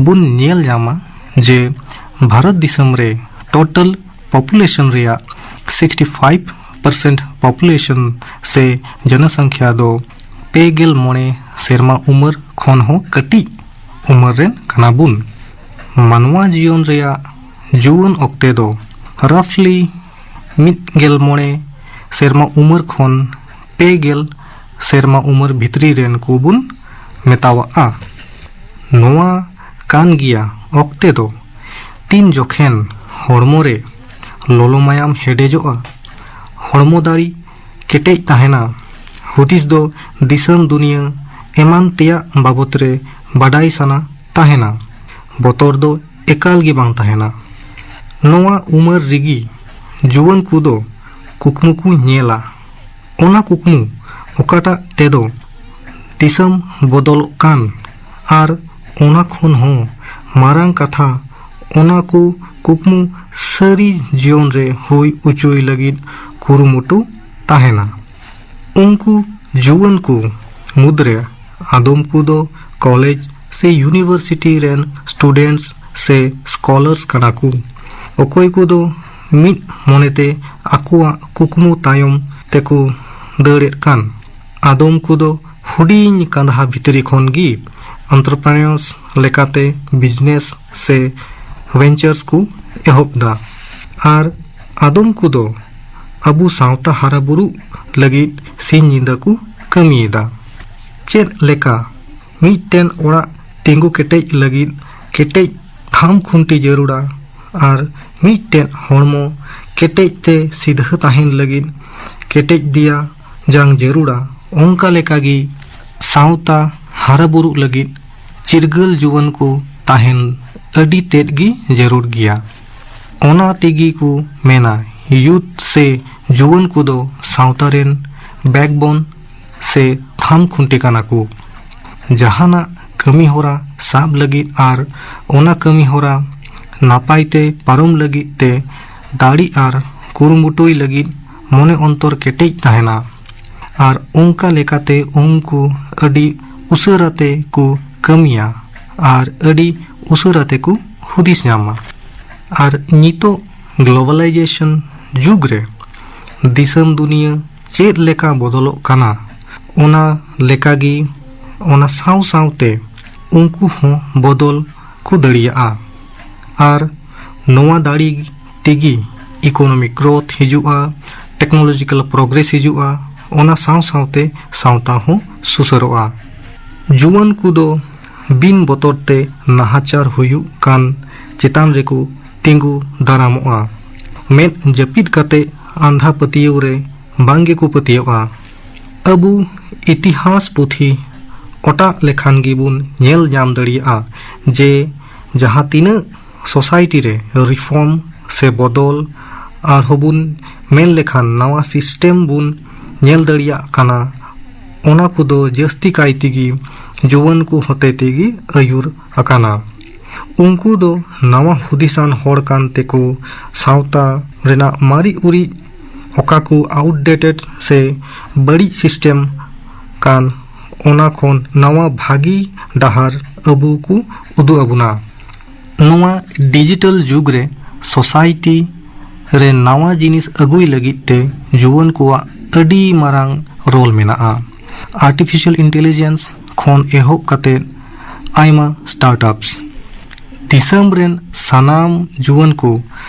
ᱵᱚᱱ ᱧᱮᱞ ᱧᱟᱢᱟ ᱡᱮ ᱵᱷᱟᱨᱚᱛ ᱫᱤᱥᱚᱢ ᱨᱮ ᱴᱳᱴᱟᱞ ᱯᱚᱯᱩᱞᱮᱥᱚᱱ ᱨᱮᱭᱟᱜ ᱥᱤᱠᱥᱴᱤ ᱯᱷᱟᱭᱤᱵᱷ ᱯᱟᱨᱥᱮᱱᱴ ᱯᱚᱯᱩᱞᱮᱥᱚᱱ ᱥᱮ ᱡᱚᱱᱚᱥᱚᱝᱠᱷᱭᱟ ᱫᱚ ᱯᱮ ᱜᱮᱞ ᱢᱚᱬᱮ ᱥᱮᱨᱢᱟ ᱩᱢᱮᱨ ᱠᱷᱚᱱ ᱦᱚᱸ ᱠᱟᱹᱴᱤᱡ ᱩᱢᱮᱨ ᱨᱮᱱ ᱠᱟᱱᱟ ᱵᱚᱱ᱾ ᱢᱟᱱᱣᱟ ᱡᱤᱭᱚᱱ ᱨᱮᱭᱟᱜ ᱡᱩᱣᱟᱹᱱ ᱚᱠᱛᱮ ᱫᱚ ᱨᱟᱯᱷᱞᱤ ᱢᱤᱫ ᱜᱮᱞ ᱢᱚᱬᱮ ᱥᱮᱨᱢᱟ ᱩᱢᱮᱨ ᱠᱷᱚᱱ ᱯᱮ ᱜᱮᱞ ᱥᱮᱨᱢᱟ ᱩᱢᱮᱨ ᱵᱷᱤᱛᱨᱤ ᱨᱮᱱ ᱠᱚᱵᱚᱱ ᱢᱮᱛᱟᱣᱟᱜᱼᱟ᱾ ᱱᱚᱣᱟ ᱠᱟᱱ ᱜᱮᱭᱟ ᱚᱠᱛᱮ ᱫᱚ ᱛᱤᱱ ᱡᱚᱠᱷᱮᱱ ᱦᱚᱲᱢᱚ ᱨᱮ ᱞᱚᱞᱚ ᱢᱟᱭᱟᱢ ᱦᱮᱰᱮᱡᱚᱜᱼᱟ, ᱦᱚᱲᱢᱚ ᱫᱟᱲᱮ ᱠᱮᱴᱮᱡ ᱛᱟᱦᱮᱱᱟ, ᱦᱩᱫᱤᱥ ᱫᱚ ᱫᱤᱥᱚᱢ ᱫᱩᱱᱤᱭᱟᱹ ᱮᱢᱟᱱ ᱛᱮᱭᱟᱜ ᱵᱟᱵᱚᱛ ᱨᱮ ᱵᱟᱰᱟᱭ ᱥᱟᱱᱟ ᱛᱟᱦᱮᱱᱟ, ᱵᱚᱛᱚᱨ ᱫᱚ ᱮᱠᱟᱞ ᱜᱮ ᱵᱟᱝ ᱛᱟᱦᱮᱱᱟ᱾ ᱱᱚᱣᱟ ᱩᱢᱮᱨ ᱨᱮᱜᱮ ᱡᱩᱣᱟᱹᱱ ᱠᱚᱫᱚ ᱠᱩᱠᱢᱩ ᱠᱚ ᱧᱮᱞᱟ᱾ ᱚᱱᱟ ᱠᱩᱠᱢᱩ ᱚᱠᱟᱴᱟᱜ ᱛᱮᱫᱚ ᱫᱤᱥᱚᱢ ᱵᱚᱫᱚᱞᱚᱜ ᱠᱟᱱ, ᱟᱨ ᱚᱱᱟ ᱠᱷᱚᱱ ᱦᱚᱸ ᱢᱟᱨᱟᱝ ᱠᱟᱛᱷᱟ, ᱚᱱᱟ ᱠᱚ ᱠᱩᱠᱢᱩ ᱥᱟᱹᱨᱤ ᱡᱤᱭᱚᱱ ᱨᱮ ᱦᱩᱭ ᱚᱪᱚᱭ ᱞᱟᱹᱜᱤᱫ ᱠᱩᱨᱩᱢᱩᱴᱩ ᱛᱟᱦᱮᱱᱟ᱾ ᱩᱱᱠᱩ ᱡᱩᱣᱟᱹᱱ ᱠᱚ ᱢᱩᱫᱽᱨᱮ ᱟᱫᱚᱢ ᱠᱚᱫᱚ ᱠᱚᱞᱮᱡᱽ ᱥᱮ ᱭᱩᱱᱤᱵᱷᱟᱨᱥᱤᱴᱤ ᱨᱮᱱ ᱥᱴᱩᱰᱮᱱᱴᱥ ᱥᱮ ᱥᱠᱚᱞᱟᱨᱥ ᱠᱟᱱᱟ ᱠᱚ᱾ ᱚᱠᱚᱭ ᱠᱚᱫᱚ ᱢᱤᱫ ᱢᱚᱱᱮᱛᱮ ᱟᱠᱚᱣᱟᱜ ᱠᱩᱠᱢᱩ ᱛᱟᱭᱚᱢ ᱛᱮᱠᱚ ᱫᱟᱹᱲᱮᱫ ᱠᱟᱱ᱾ ᱟᱫᱚᱢ ᱠᱚᱫᱚ ᱦᱩᱰᱤᱧ ᱠᱟᱸᱫᱷᱟ ᱵᱷᱤᱛᱨᱤ ᱠᱷᱚᱱ ᱜᱮ ᱮᱱᱴᱟᱨᱯᱨᱮᱱᱤᱭᱚᱨᱥ ᱞᱮᱠᱟᱛᱮ ᱵᱤᱡᱽᱱᱮᱥ ᱥᱮ ᱵᱷᱮᱧᱪᱟᱨᱥ ᱠᱚ ᱮᱦᱚᱵ ᱮᱫᱟ᱾ ᱟᱨ ᱟᱫᱚᱢ ᱠᱚᱫᱚ ᱟᱵᱚ ᱥᱟᱶᱛᱟ ᱦᱟᱨᱟ ᱵᱩᱨᱩᱜ ᱞᱟᱹᱜᱤᱫ ᱥᱤᱧ ᱧᱤᱫᱟᱹ ᱠᱚ ᱠᱟᱹᱢᱤᱭᱮᱫᱟ᱾ ᱪᱮᱫ ᱞᱮᱠᱟ ᱢᱤᱫᱴᱮᱱ ᱚᱲᱟᱜ ᱛᱤᱸᱜᱩ ᱠᱮᱴᱮᱡ ᱞᱟᱹᱜᱤᱫ ᱠᱮᱴᱮᱡ ᱛᱷᱟᱢ ᱠᱷᱩᱱᱴᱤ ᱡᱟᱹᱨᱩᱲᱟ, ᱟᱨ ᱢᱤᱫᱴᱮᱱ ᱦᱚᱲᱢᱚ ᱠᱮᱴᱮᱡ ᱛᱮ ᱥᱤᱫᱷᱟᱹ ᱛᱟᱦᱮᱱ ᱞᱟᱹᱜᱤᱫ ᱠᱮᱴᱮᱡ ᱫᱤᱭᱟ ᱡᱟᱝ ᱡᱟᱹᱨᱩᱲᱟ, ᱚᱱᱠᱟ ᱞᱮᱠᱟᱜᱮ ᱥᱟᱶᱛᱟ ᱦᱟᱨᱟ ᱵᱩᱨᱩᱜ ᱞᱟᱹᱜᱤᱫ ᱪᱤᱨᱜᱟᱹᱞ ᱡᱩᱣᱟᱹᱱ ᱠᱚ ᱛᱟᱦᱮᱱ ᱟᱹᱰᱤ ᱛᱮᱫ ᱜᱮ ᱡᱟᱹᱨᱩᱲ ᱜᱮᱭᱟ᱾ ᱚᱱᱟ ᱛᱮᱜᱮ ᱠᱚ ᱢᱮᱱᱟ, ᱭᱩᱛᱷ ᱥᱮ ᱡᱩᱣᱟᱹᱱ ᱠᱚᱫᱚ ᱥᱟᱶᱛᱟ ᱨᱮᱱ ᱵᱮᱠᱵᱳᱱ ᱥᱮ ᱛᱷᱟᱢ ᱠᱷᱩᱱᱴᱤ ᱠᱟᱱᱟ ᱠᱚ᱾ ᱡᱟᱦᱟᱱᱟᱜ ᱠᱟᱹᱢᱤ ᱦᱚᱨᱟ ᱥᱟᱵ ᱞᱟᱹᱜᱤᱫ ᱟᱨ ᱚᱱᱟ ᱠᱟᱹᱢᱤ ᱦᱚᱨᱟ ᱱᱟᱯᱟᱭ ᱛᱮ ᱯᱟᱨᱚᱢ ᱞᱟᱹᱜᱤᱫ ᱛᱮ ᱫᱟᱲᱮ ᱟᱨ ᱠᱩᱨᱩᱢᱩᱴᱩᱭ ᱞᱟᱹᱜᱤᱫ ᱢᱚᱱᱮ ᱚᱱᱛᱚᱨ ᱠᱮᱴᱮᱡ ᱛᱟᱦᱮᱱᱟ᱾ ᱟᱨ ᱚᱱᱠᱟ ᱞᱮᱠᱟᱛᱮ ᱩᱱᱠᱩ ᱟᱹᱰᱤ ᱩᱥᱟᱹᱨᱟ ᱛᱮ ᱠᱚ ᱠᱟᱹᱢᱤᱭᱟ ᱟᱨ ᱟᱹᱰᱤ ᱩᱥᱟᱹᱨᱟ ᱛᱮ ᱠᱚ ᱦᱩᱫᱤᱥ ᱧᱟᱢᱟ᱾ ᱟᱨ ᱱᱤᱛᱚᱜ ᱜᱞᱳᱵᱟᱞᱟᱭᱡᱮᱥᱚᱱ ᱡᱩᱜᱽ ᱨᱮ ᱫᱤᱥᱚᱢ ᱫᱩᱱᱤᱭᱟᱹ ᱪᱮᱫ ᱞᱮᱠᱟ ᱵᱚᱫᱚᱞᱚᱜ ᱠᱟᱱᱟ, ᱚᱱᱟ ᱞᱮᱠᱟᱜᱮ ᱚᱱᱟ ᱥᱟᱶ ᱥᱟᱶᱛᱮ ᱩᱱᱠᱩ ᱦᱚᱸ ᱵᱚᱫᱚᱞ ᱠᱚ ᱫᱟᱲᱮᱭᱟᱜᱼᱟ᱾ ᱟᱨ ᱱᱚᱣᱟ ᱫᱟᱲᱮ ᱛᱮᱜᱮ ᱤᱠᱳᱱᱚᱢᱤᱠ ᱜᱨᱳᱛᱷ ᱦᱤᱡᱩᱜᱼᱟ, ᱴᱮᱠᱱᱳᱞᱚᱡᱤᱠᱟᱞ ᱯᱨᱚᱜᱽᱨᱮᱥ ᱦᱤᱡᱩᱜᱼᱟ, ᱚᱱᱟ ᱥᱟᱶ ᱥᱟᱶᱛᱮ ᱥᱟᱶᱛᱟ ᱦᱚᱸ ᱥᱩᱥᱟᱹᱨᱚᱜᱼᱟ᱾ ᱡᱩᱣᱟᱹᱱ ᱠᱚᱫᱚ ᱵᱤᱱ ᱵᱚᱛᱚᱨ ᱛᱮ ᱱᱟᱦᱟᱪᱟᱨ ᱦᱩᱭᱩᱜ ᱠᱟᱱ ᱪᱮᱛᱟᱱ ᱨᱮᱠᱚ ᱛᱤᱸᱜᱩ ᱫᱟᱨᱟᱢᱚᱜᱼᱟ᱾ ᱢᱮᱫ ᱡᱟᱹᱯᱤᱫ ᱠᱟᱛᱮ ᱟᱸᱫᱷᱟ ᱯᱟᱹᱛᱭᱟᱹᱣ ᱨᱮ ᱵᱟᱝ ᱜᱮᱠᱚ ᱯᱟᱹᱛᱭᱟᱹᱜᱼᱟ᱾ ᱟᱵᱚ ᱤᱛᱤᱦᱟᱥ ᱯᱩᱛᱷᱤ ᱚᱴᱟᱜ ᱞᱮᱠᱷᱟᱱ ᱜᱮᱵᱚᱱ ᱧᱮᱞ ᱧᱟᱢ ᱫᱟᱲᱮᱭᱟᱜᱼᱟ ᱡᱮ ᱡᱟᱦᱟᱸ ᱛᱤᱱᱟᱹᱜ ᱥᱳᱥᱟᱭᱴᱤ ᱨᱮ ᱨᱤᱯᱷᱚᱨᱢ ᱥᱮ ᱵᱚᱫᱚᱞ, ᱟᱨᱦᱚᱸ ᱵᱚᱱ ᱢᱮᱱ ᱞᱮᱠᱷᱟᱱ ᱱᱟᱣᱟ ᱥᱤᱥᱴᱮᱢ ᱵᱚᱱ ᱧᱮᱞ ᱫᱟᱲᱮᱭᱟᱜ ᱠᱟᱱᱟ, ᱚᱱᱟ ᱠᱚᱫᱚ ᱡᱟᱹᱥᱛᱤ ᱠᱟᱭ ᱛᱮᱜᱮ ᱡᱩᱣᱟᱹᱱ ᱠᱚ ᱦᱚᱛᱮ ᱛᱮᱜᱮ ᱟᱹᱭᱩᱨ ᱟᱠᱟᱱᱟ᱾ ᱩᱱᱠᱩ ᱫᱚ ᱱᱟᱣᱟ ᱦᱩᱫᱤᱥᱟᱱ ᱦᱚᱲ ᱠᱟᱱ ᱛᱮᱠᱚ ᱥᱟᱶᱛᱟ ᱨᱮᱱᱟᱜ ᱢᱟᱨᱮ ᱩᱨᱤᱡ ᱚᱠᱟ ᱠᱚ ᱟᱣᱩᱴᱰᱮᱴᱮᱰ ᱥᱮ ᱵᱟᱹᱲᱤᱡ ᱥᱤᱥᱴᱮᱢ ᱠᱟᱱ, ᱚᱱᱟ ᱠᱷᱚᱱ ᱱᱟᱣᱟ ᱵᱷᱟᱹᱜᱤ ᱰᱟᱦᱟᱨ ᱟᱵᱚ ᱠᱚ ᱩᱫᱩᱜ ᱟᱵᱚᱱᱟ᱾ ᱱᱚᱣᱟ ᱰᱤᱡᱤᱴᱟᱞ ᱡᱩᱜᱽ ᱨᱮ ᱥᱳᱥᱟᱭᱴᱤ ᱨᱮ ᱱᱟᱣᱟ ᱡᱤᱱᱤᱥ ᱟᱹᱜᱩᱭ ᱞᱟᱹᱜᱤᱫ ᱛᱮ ᱡᱩᱣᱟᱹᱱ ᱠᱚᱣᱟᱜ ᱟᱹᱰᱤ ᱢᱟᱨᱟᱝ ᱨᱳᱞ ᱢᱮᱱᱟᱜᱼᱟ᱾ ᱟᱨᱴᱤᱯᱷᱤᱥᱤᱭᱟᱞ ᱤᱱᱴᱮᱞᱤᱡᱮᱱᱥ ᱠᱷᱚᱱ ᱮᱦᱚᱵ ᱠᱟᱛᱮ ᱟᱭᱢᱟ ᱥᱴᱟᱨᱴᱟᱯᱥ᱾ ᱫᱤᱥᱚᱢ ᱨᱮᱱ ᱥᱟᱱᱟᱢ ᱡᱩᱣᱟᱹᱱ ᱠᱚ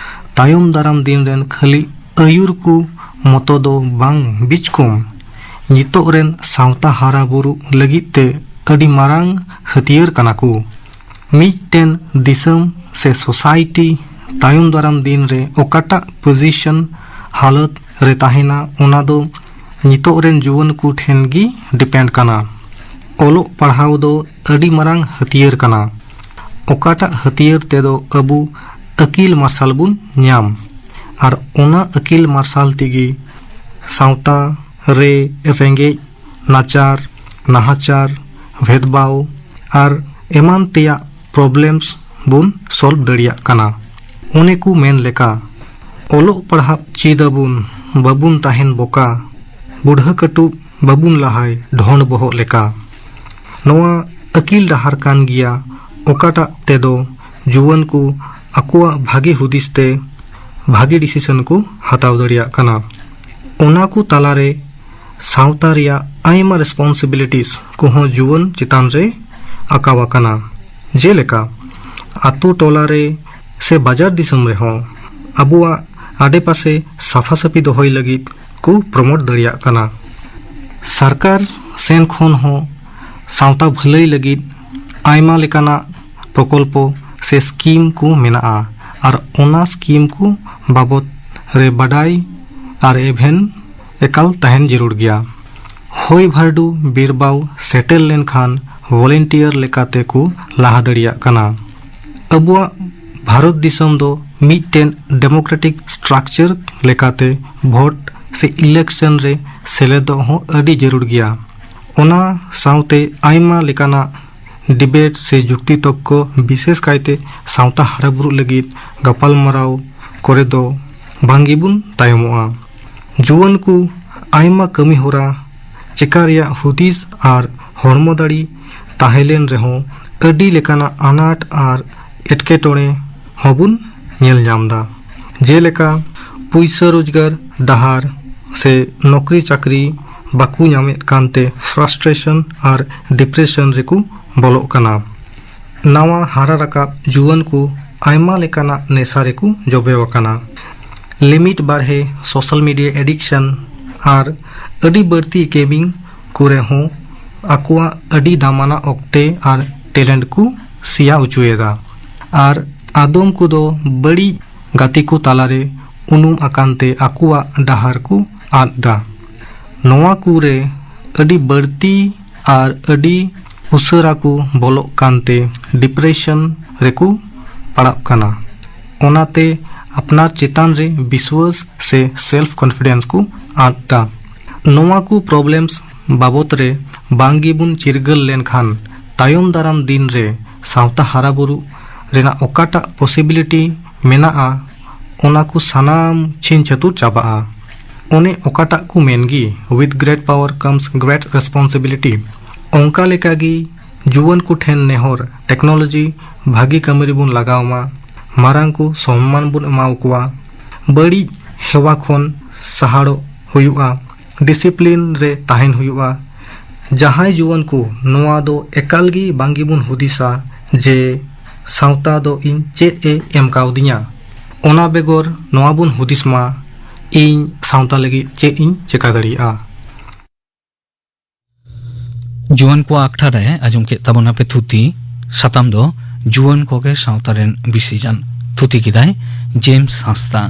ᱛᱟᱭᱚᱢ ᱫᱟᱨᱟᱢ ᱫᱤᱱ ᱨᱮᱱ ᱠᱷᱟᱹᱞᱤ ᱟᱹᱭᱩᱨ ᱠᱚ ᱢᱚᱛᱚ ᱫᱚ ᱵᱟᱝ, ᱵᱤᱪᱠᱚᱢ ᱱᱤᱛᱚᱜ ᱨᱮᱱ ᱥᱟᱶᱛᱟ ᱦᱟᱨᱟ ᱵᱩᱨᱩ ᱞᱟᱹᱜᱤᱫ ᱛᱮ ᱟᱹᱰᱤ ᱢᱟᱨᱟᱝ ᱦᱟᱹᱛᱭᱟᱹᱨ ᱠᱟᱱᱟ ᱠᱚ᱾ ᱢᱤᱫᱴᱮᱱ ᱫᱤᱥᱚᱢ ᱥᱮ ᱥᱳᱥᱟᱭᱴᱤ ᱛᱟᱭᱚᱢ ᱫᱟᱨᱟᱢ ᱫᱤᱱ ᱨᱮ ᱚᱠᱟᱴᱟᱜ ᱯᱚᱡᱤᱥᱚᱱ, ᱦᱟᱞᱚᱛ ᱨᱮ ᱛᱟᱦᱮᱱᱟ, ᱚᱱᱟ ᱫᱚ ᱱᱤᱛᱚᱜ ᱨᱮᱱ ᱡᱩᱣᱟᱹᱱ ᱠᱚ ᱴᱷᱮᱱ ᱜᱮ ᱰᱤᱯᱮᱱᱰ ᱠᱟᱱᱟ᱾ ᱚᱞᱚᱜ ᱯᱟᱲᱦᱟᱣ ᱫᱚ ᱟᱹᱰᱤ ᱢᱟᱨᱟᱝ ᱦᱟᱹᱛᱭᱟᱹᱨ ᱠᱟᱱᱟ, ᱚᱠᱟᱴᱟᱜ ᱦᱟᱹᱛᱭᱟᱹᱨ ᱛᱮᱫᱚ ᱟᱵᱚ ᱟᱹᱠᱤᱞ ᱢᱟᱨᱥᱟᱞ ᱵᱚᱱ ᱧᱟᱢ, ᱟᱨ ᱚᱱᱟ ᱟᱹᱠᱤᱞ ᱢᱟᱨᱥᱟᱞ ᱛᱮᱜᱮ ᱥᱟᱶᱛᱟ ᱨᱮ ᱨᱮᱸᱜᱮᱡ ᱱᱟᱪᱟᱨ, ᱱᱟᱦᱟᱪᱟᱨ, ᱵᱷᱮᱫᱽᱵᱷᱟᱣ ᱟᱨ ᱮᱢᱟᱱ ᱛᱮᱭᱟᱜ ᱯᱨᱚᱵᱞᱮᱢᱥ ᱵᱚᱱ ᱥᱚᱞᱵᱷ ᱫᱟᱲᱮᱭᱟᱜ ᱠᱟᱱᱟ᱾ ᱚᱱᱮ ᱠᱚ ᱢᱮᱱ ᱞᱮᱠᱟ, ᱚᱞᱚᱜ ᱯᱟᱲᱦᱟᱜ ᱪᱮᱫ ᱟᱵᱚᱱ, ᱵᱟᱵᱚᱱ ᱛᱟᱦᱮᱱ ᱵᱚᱠᱟ, ᱵᱩᱰᱷᱟᱹ ᱠᱟᱹᱴᱩᱵ ᱵᱟᱵᱚᱱ ᱞᱟᱦᱟᱭ ᱰᱷᱚᱸᱰ ᱵᱚᱦᱚᱜ ᱞᱮᱠᱟ᱾ ᱱᱚᱣᱟ ᱟᱹᱠᱤᱞ ᱰᱟᱦᱟᱨ ᱠᱟᱱ ᱜᱮᱭᱟ, ᱚᱠᱟᱴᱟᱜ ᱛᱮᱫᱚ ᱡᱩᱣᱟᱹᱱ ᱠᱚ ᱟᱠᱚᱣᱟᱜ ᱵᱷᱟᱜᱮ ᱦᱩᱫᱤᱥ ᱛᱮ ᱵᱷᱟᱜᱮ ᱰᱤᱥᱤᱥᱚᱱ ᱠᱚ ᱦᱟᱛᱟᱣ ᱫᱟᱲᱮᱭᱟᱜ ᱠᱟᱱᱟ᱾ ᱚᱱᱟ ᱠᱚ ᱛᱟᱞᱟᱨᱮ ᱥᱟᱶᱛᱟ ᱨᱮᱭᱟᱜ ᱟᱭᱢᱟ ᱨᱮᱥᱯᱚᱱᱥᱤᱵᱤᱞᱤᱴᱤᱥ ᱠᱚᱦᱚᱸ ᱡᱩᱣᱟᱹᱱ ᱪᱮᱛᱟᱱ ᱨᱮ ᱟᱠᱟᱣ ᱟᱠᱟᱱᱟ᱾ ᱡᱮᱞᱮᱠᱟ, ᱟᱛᱳ ᱴᱚᱞᱟ ᱨᱮ ᱥᱮ ᱵᱟᱡᱟᱨ ᱫᱤᱥᱚᱢ ᱨᱮᱦᱚᱸ ᱟᱵᱚᱣᱟᱜ ᱟᱰᱮᱯᱟᱥᱮ ᱥᱟᱯᱷᱟ ᱥᱟᱹᱯᱷᱤ ᱫᱚᱦᱚᱭ ᱞᱟᱹᱜᱤᱫ ᱠᱚ ᱯᱨᱚᱢᱳᱴ ᱫᱟᱲᱮᱭᱟᱜ ᱠᱟᱱᱟ᱾ ᱥᱚᱨᱠᱟᱨ ᱥᱮᱱ ᱠᱷᱚᱱ ᱦᱚᱸ ᱥᱟᱶᱛᱟ ᱵᱷᱟᱹᱞᱟᱹᱭ ᱞᱟᱹᱜᱤᱫ ᱟᱭᱢᱟ ᱞᱮᱠᱟᱱᱟᱜ ᱯᱨᱚᱠᱚᱞᱯᱚ ᱥᱮ ᱥᱠᱤᱢ ᱠᱚ ᱢᱮᱱᱟᱜᱼᱟ, ᱟᱨ ᱚᱱᱟ ᱥᱠᱤᱢ ᱠᱚ ᱵᱟᱵᱚᱛ ᱨᱮ ᱵᱟᱰᱟᱭ ᱟᱨ ᱮᱵᱷᱮᱱ ᱮᱠᱟᱞ ᱛᱟᱦᱮᱱ ᱡᱟᱹᱨᱩᱲ ᱜᱮᱭᱟ᱾ ᱦᱚᱭ ᱵᱷᱟᱨᱰᱩ ᱵᱤᱨᱵᱟᱣ ᱥᱮᱴᱮᱨ ᱞᱮᱱᱠᱷᱟᱱ ᱵᱷᱚᱞᱮᱱᱴᱤᱭᱟᱨ ᱞᱮᱠᱟᱛᱮ ᱠᱚ ᱞᱟᱦᱟ ᱫᱟᱲᱮᱭᱟᱜ ᱠᱟᱱᱟ᱾ ᱟᱵᱚᱣᱟᱜ ᱵᱷᱟᱨᱚᱛ ᱫᱤᱥᱚᱢ ᱫᱚ ᱢᱤᱫᱴᱮᱱ ᱰᱮᱢᱳᱠᱨᱮᱴᱤᱠ ᱥᱴᱨᱟᱠᱪᱟᱨ ᱞᱮᱠᱟᱛᱮ ᱵᱷᱳᱴ ᱥᱮ ᱤᱞᱮᱠᱥᱚᱱ ᱨᱮ ᱥᱮᱞᱮᱫᱚᱜ ᱦᱚᱸ ᱟᱹᱰᱤ ᱡᱟᱹᱨᱩᱲ ᱜᱮᱭᱟ᱾ ᱚᱱᱟ ᱥᱟᱶᱛᱮ ᱟᱭᱢᱟ ᱞᱮᱠᱟᱱᱟᱜ ᱰᱤᱵᱮᱴ ᱥᱮ ᱡᱩᱠᱛᱤ ᱛᱚᱨᱠᱚ, ᱵᱤᱥᱮᱥ ᱠᱟᱭᱛᱮ ᱥᱟᱶᱛᱟ ᱦᱟᱨᱟᱵᱩᱨᱩᱜ ᱞᱟᱹᱜᱤᱫ ᱜᱟᱯᱟᱞᱢᱟᱨᱟᱣ ᱠᱚᱨᱮ ᱫᱚ ᱵᱟᱝ ᱜᱮᱵᱚᱱ ᱛᱟᱭᱚᱢᱚᱜᱼᱟ᱾ ᱡᱩᱣᱟᱹᱱ ᱠᱚ ᱟᱭᱢᱟ ᱠᱟᱹᱢᱤ ᱦᱚᱨᱟ ᱪᱮᱠᱟ ᱨᱮᱭᱟᱜ ᱦᱩᱫᱤᱥ ᱟᱨ ᱦᱚᱲᱢᱚ ᱫᱟᱲᱮ ᱛᱟᱦᱮᱸ ᱞᱮᱱ ᱨᱮᱦᱚᱸ ᱟᱹᱰᱤ ᱞᱮᱠᱟᱱᱟᱜ ᱟᱱᱟᱴ ᱟᱨ ᱮᱴᱠᱮᱴᱚᱬᱮ ᱦᱚᱸᱵᱚᱱ ᱧᱮᱞ ᱧᱟᱢ ᱮᱫᱟ᱾ ᱡᱮᱞᱮᱠᱟ, ᱯᱩᱭᱥᱟᱹ ᱨᱳᱡᱽᱜᱟᱨ ᱰᱟᱦᱟᱨ ᱥᱮ ᱱᱚᱠᱨᱤ ᱪᱟᱹᱠᱨᱤ ᱵᱟᱠᱚ ᱧᱟᱢᱮᱫ ᱠᱟᱱᱛᱮ ᱯᱷᱨᱟᱥᱴᱨᱮᱥᱚᱱ ᱟᱨ ᱰᱤᱯᱨᱮᱥᱚᱱ ᱨᱮᱠᱚ ᱵᱚᱞᱚᱜ ᱠᱟᱱᱟ᱾ ᱱᱟᱣᱟ ᱦᱟᱨᱟ ᱨᱟᱠᱟᱵ ᱡᱩᱣᱟᱹᱱ ᱠᱚ ᱟᱭᱢᱟ ᱞᱮᱠᱟᱱᱟᱜ ᱱᱮᱥᱟ ᱨᱮᱠᱚ ᱡᱚᱵᱮ ᱟᱠᱟᱱᱟ᱾ ᱞᱤᱢᱤᱴ ᱵᱟᱨᱦᱮ ᱥᱳᱥᱟᱞ ᱢᱤᱰᱤᱭᱟ ᱮᱰᱤᱠᱥᱚᱱ ᱟᱨ ᱟᱹᱰᱤ ᱵᱟᱹᱲᱛᱤ ᱜᱮᱢᱤᱝ ᱠᱚᱨᱮ ᱦᱚᱸ ᱟᱠᱚᱣᱟᱜ ᱟᱹᱰᱤ ᱫᱟᱢᱟᱱᱟᱜ ᱚᱠᱛᱮ ᱟᱨ ᱴᱮᱞᱮᱱᱴ ᱠᱚ ᱥᱮᱭᱟ ᱚᱪᱚᱭᱮᱫᱟ᱾ ᱟᱨ ᱟᱫᱚᱢ ᱠᱚᱫᱚ ᱵᱟᱹᱲᱤᱡ ᱜᱟᱛᱮ ᱠᱚ ᱛᱟᱞᱟᱨᱮ ᱩᱱᱩᱢ ᱟᱠᱟᱱ ᱛᱮ ᱟᱠᱚᱣᱟᱜ ᱰᱟᱦᱟᱨ ᱠᱚ ᱟᱫ ᱫᱟ᱾ ᱱᱚᱣᱟ ᱠᱚᱨᱮ ᱟᱹᱰᱤ ᱵᱟᱹᱲᱛᱤ ᱟᱨ ᱟᱹᱰᱤ ᱩᱥᱟᱹᱨᱟ ᱠᱚ ᱵᱚᱞᱚᱜ ᱠᱟᱱᱛᱮ ᱰᱤᱯᱨᱮᱥᱚᱱ ᱨᱮᱠᱚ ᱯᱟᱲᱟᱜ ᱠᱟᱱᱟ᱾ ᱚᱱᱟᱛᱮ ᱟᱯᱱᱟᱨ ᱪᱮᱛᱟᱱ ᱨᱮ ᱵᱤᱥᱣᱟᱹᱥ ᱥᱮ ᱥᱮᱞᱯᱷ ᱠᱚᱱᱯᱷᱤᱰᱮᱱᱥ ᱠᱚ ᱟᱫ ᱫᱟ᱾ ᱱᱚᱣᱟ ᱠᱚ ᱯᱨᱚᱵᱞᱮᱢᱥ ᱵᱟᱵᱚᱛ ᱨᱮ ᱵᱟᱝ ᱜᱮᱵᱚᱱ ᱪᱤᱨᱜᱟᱹᱞ ᱞᱮᱱᱠᱷᱟᱱ ᱛᱟᱭᱚᱢ ᱫᱟᱨᱟᱢ ᱫᱤᱱ ᱨᱮ ᱥᱟᱶᱛᱟ ᱦᱟᱨᱟᱵᱩᱨᱩ ᱨᱮᱱᱟᱜ ᱚᱠᱟᱴᱟᱜ ᱯᱚᱥᱤᱵᱤᱞᱤᱴᱤ ᱢᱮᱱᱟᱜᱼᱟ, ᱚᱱᱟ ᱠᱚ ᱥᱟᱱᱟᱢ ᱪᱷᱤᱝ ᱪᱷᱟᱹᱛᱩᱨ ᱪᱟᱵᱟᱜᱼᱟ᱾ ᱚᱱᱮ ᱚᱠᱟᱴᱟᱜ ᱠᱚ ᱢᱮᱱ ᱜᱮ, "With great power comes great responsibility", ᱚᱱᱠᱟ ᱞᱮᱠᱟᱜᱮ ᱡᱩᱣᱟᱹᱱ ᱠᱚ ᱴᱷᱮᱱ ᱱᱮᱦᱚᱨ, ᱴᱮᱠᱱᱳᱞᱚᱡᱤ ᱵᱷᱟᱹᱜᱤ ᱠᱟᱹᱢᱤ ᱨᱮᱵᱚᱱ ᱞᱟᱜᱟᱣ ᱢᱟ, ᱢᱟᱨᱟᱝ ᱠᱚ ᱥᱚᱱᱢᱟᱱ ᱵᱚᱱ ᱮᱢᱟ ᱠᱚᱣᱟ, ᱵᱟᱹᱲᱤᱡ ᱦᱮᱣᱟ ᱠᱷᱚᱱ ᱥᱟᱦᱟᱲᱚᱜ ᱦᱩᱭᱩᱜᱼᱟ, ᱰᱤᱥᱤᱯᱞᱤᱱ ᱨᱮ ᱛᱟᱦᱮᱱ ᱦᱩᱭᱩᱜᱼᱟ᱾ ᱡᱟᱦᱟᱸᱭ ᱡᱩᱣᱟᱹᱱ ᱠᱚ ᱱᱚᱣᱟ ᱫᱚ ᱮᱠᱟᱞ ᱜᱮ ᱵᱟᱝ ᱜᱮᱵᱚᱱ ᱦᱩᱫᱤᱥᱟ ᱡᱮ ᱥᱟᱶᱛᱟ ᱫᱚ ᱤᱧ ᱪᱮᱫ ᱮ ᱮᱢ ᱠᱟᱣᱫᱤᱧᱟ᱾ ᱚᱱᱟ ᱵᱮᱜᱚᱨ ᱱᱚᱣᱟ ᱵᱚᱱ ᱦᱩᱫᱤᱥ ᱢᱟ, "ᱤᱧ ᱥᱟᱶᱛᱟ ᱞᱟᱹᱜᱤᱫ ᱪᱮᱫ ᱤᱧ ᱪᱮᱠᱟ ᱫᱟᱲᱮᱭᱟᱜᱼᱟ?" ᱡᱩᱣᱟᱹᱱ ᱠᱚᱣᱟᱜ ᱟᱠᱷᱲᱟ ᱨᱮ ᱟᱸᱡᱚᱢ ᱠᱮᱫ ᱛᱟᱵᱚᱱᱟᱯᱮ ᱛᱷᱩᱛᱤ᱾ ᱥᱟᱛᱟᱢ ᱫᱚ ᱡᱩᱣᱟᱹᱱ ᱠᱚᱜᱮ ᱥᱟᱶᱛᱟ ᱨᱮᱱ ᱵᱤᱥᱤᱡᱟᱱ᱾ ᱛᱷᱩᱛᱤ ᱠᱮᱫᱟᱭ ᱡᱮᱢᱥ ᱦᱟᱸᱥᱫᱟ᱾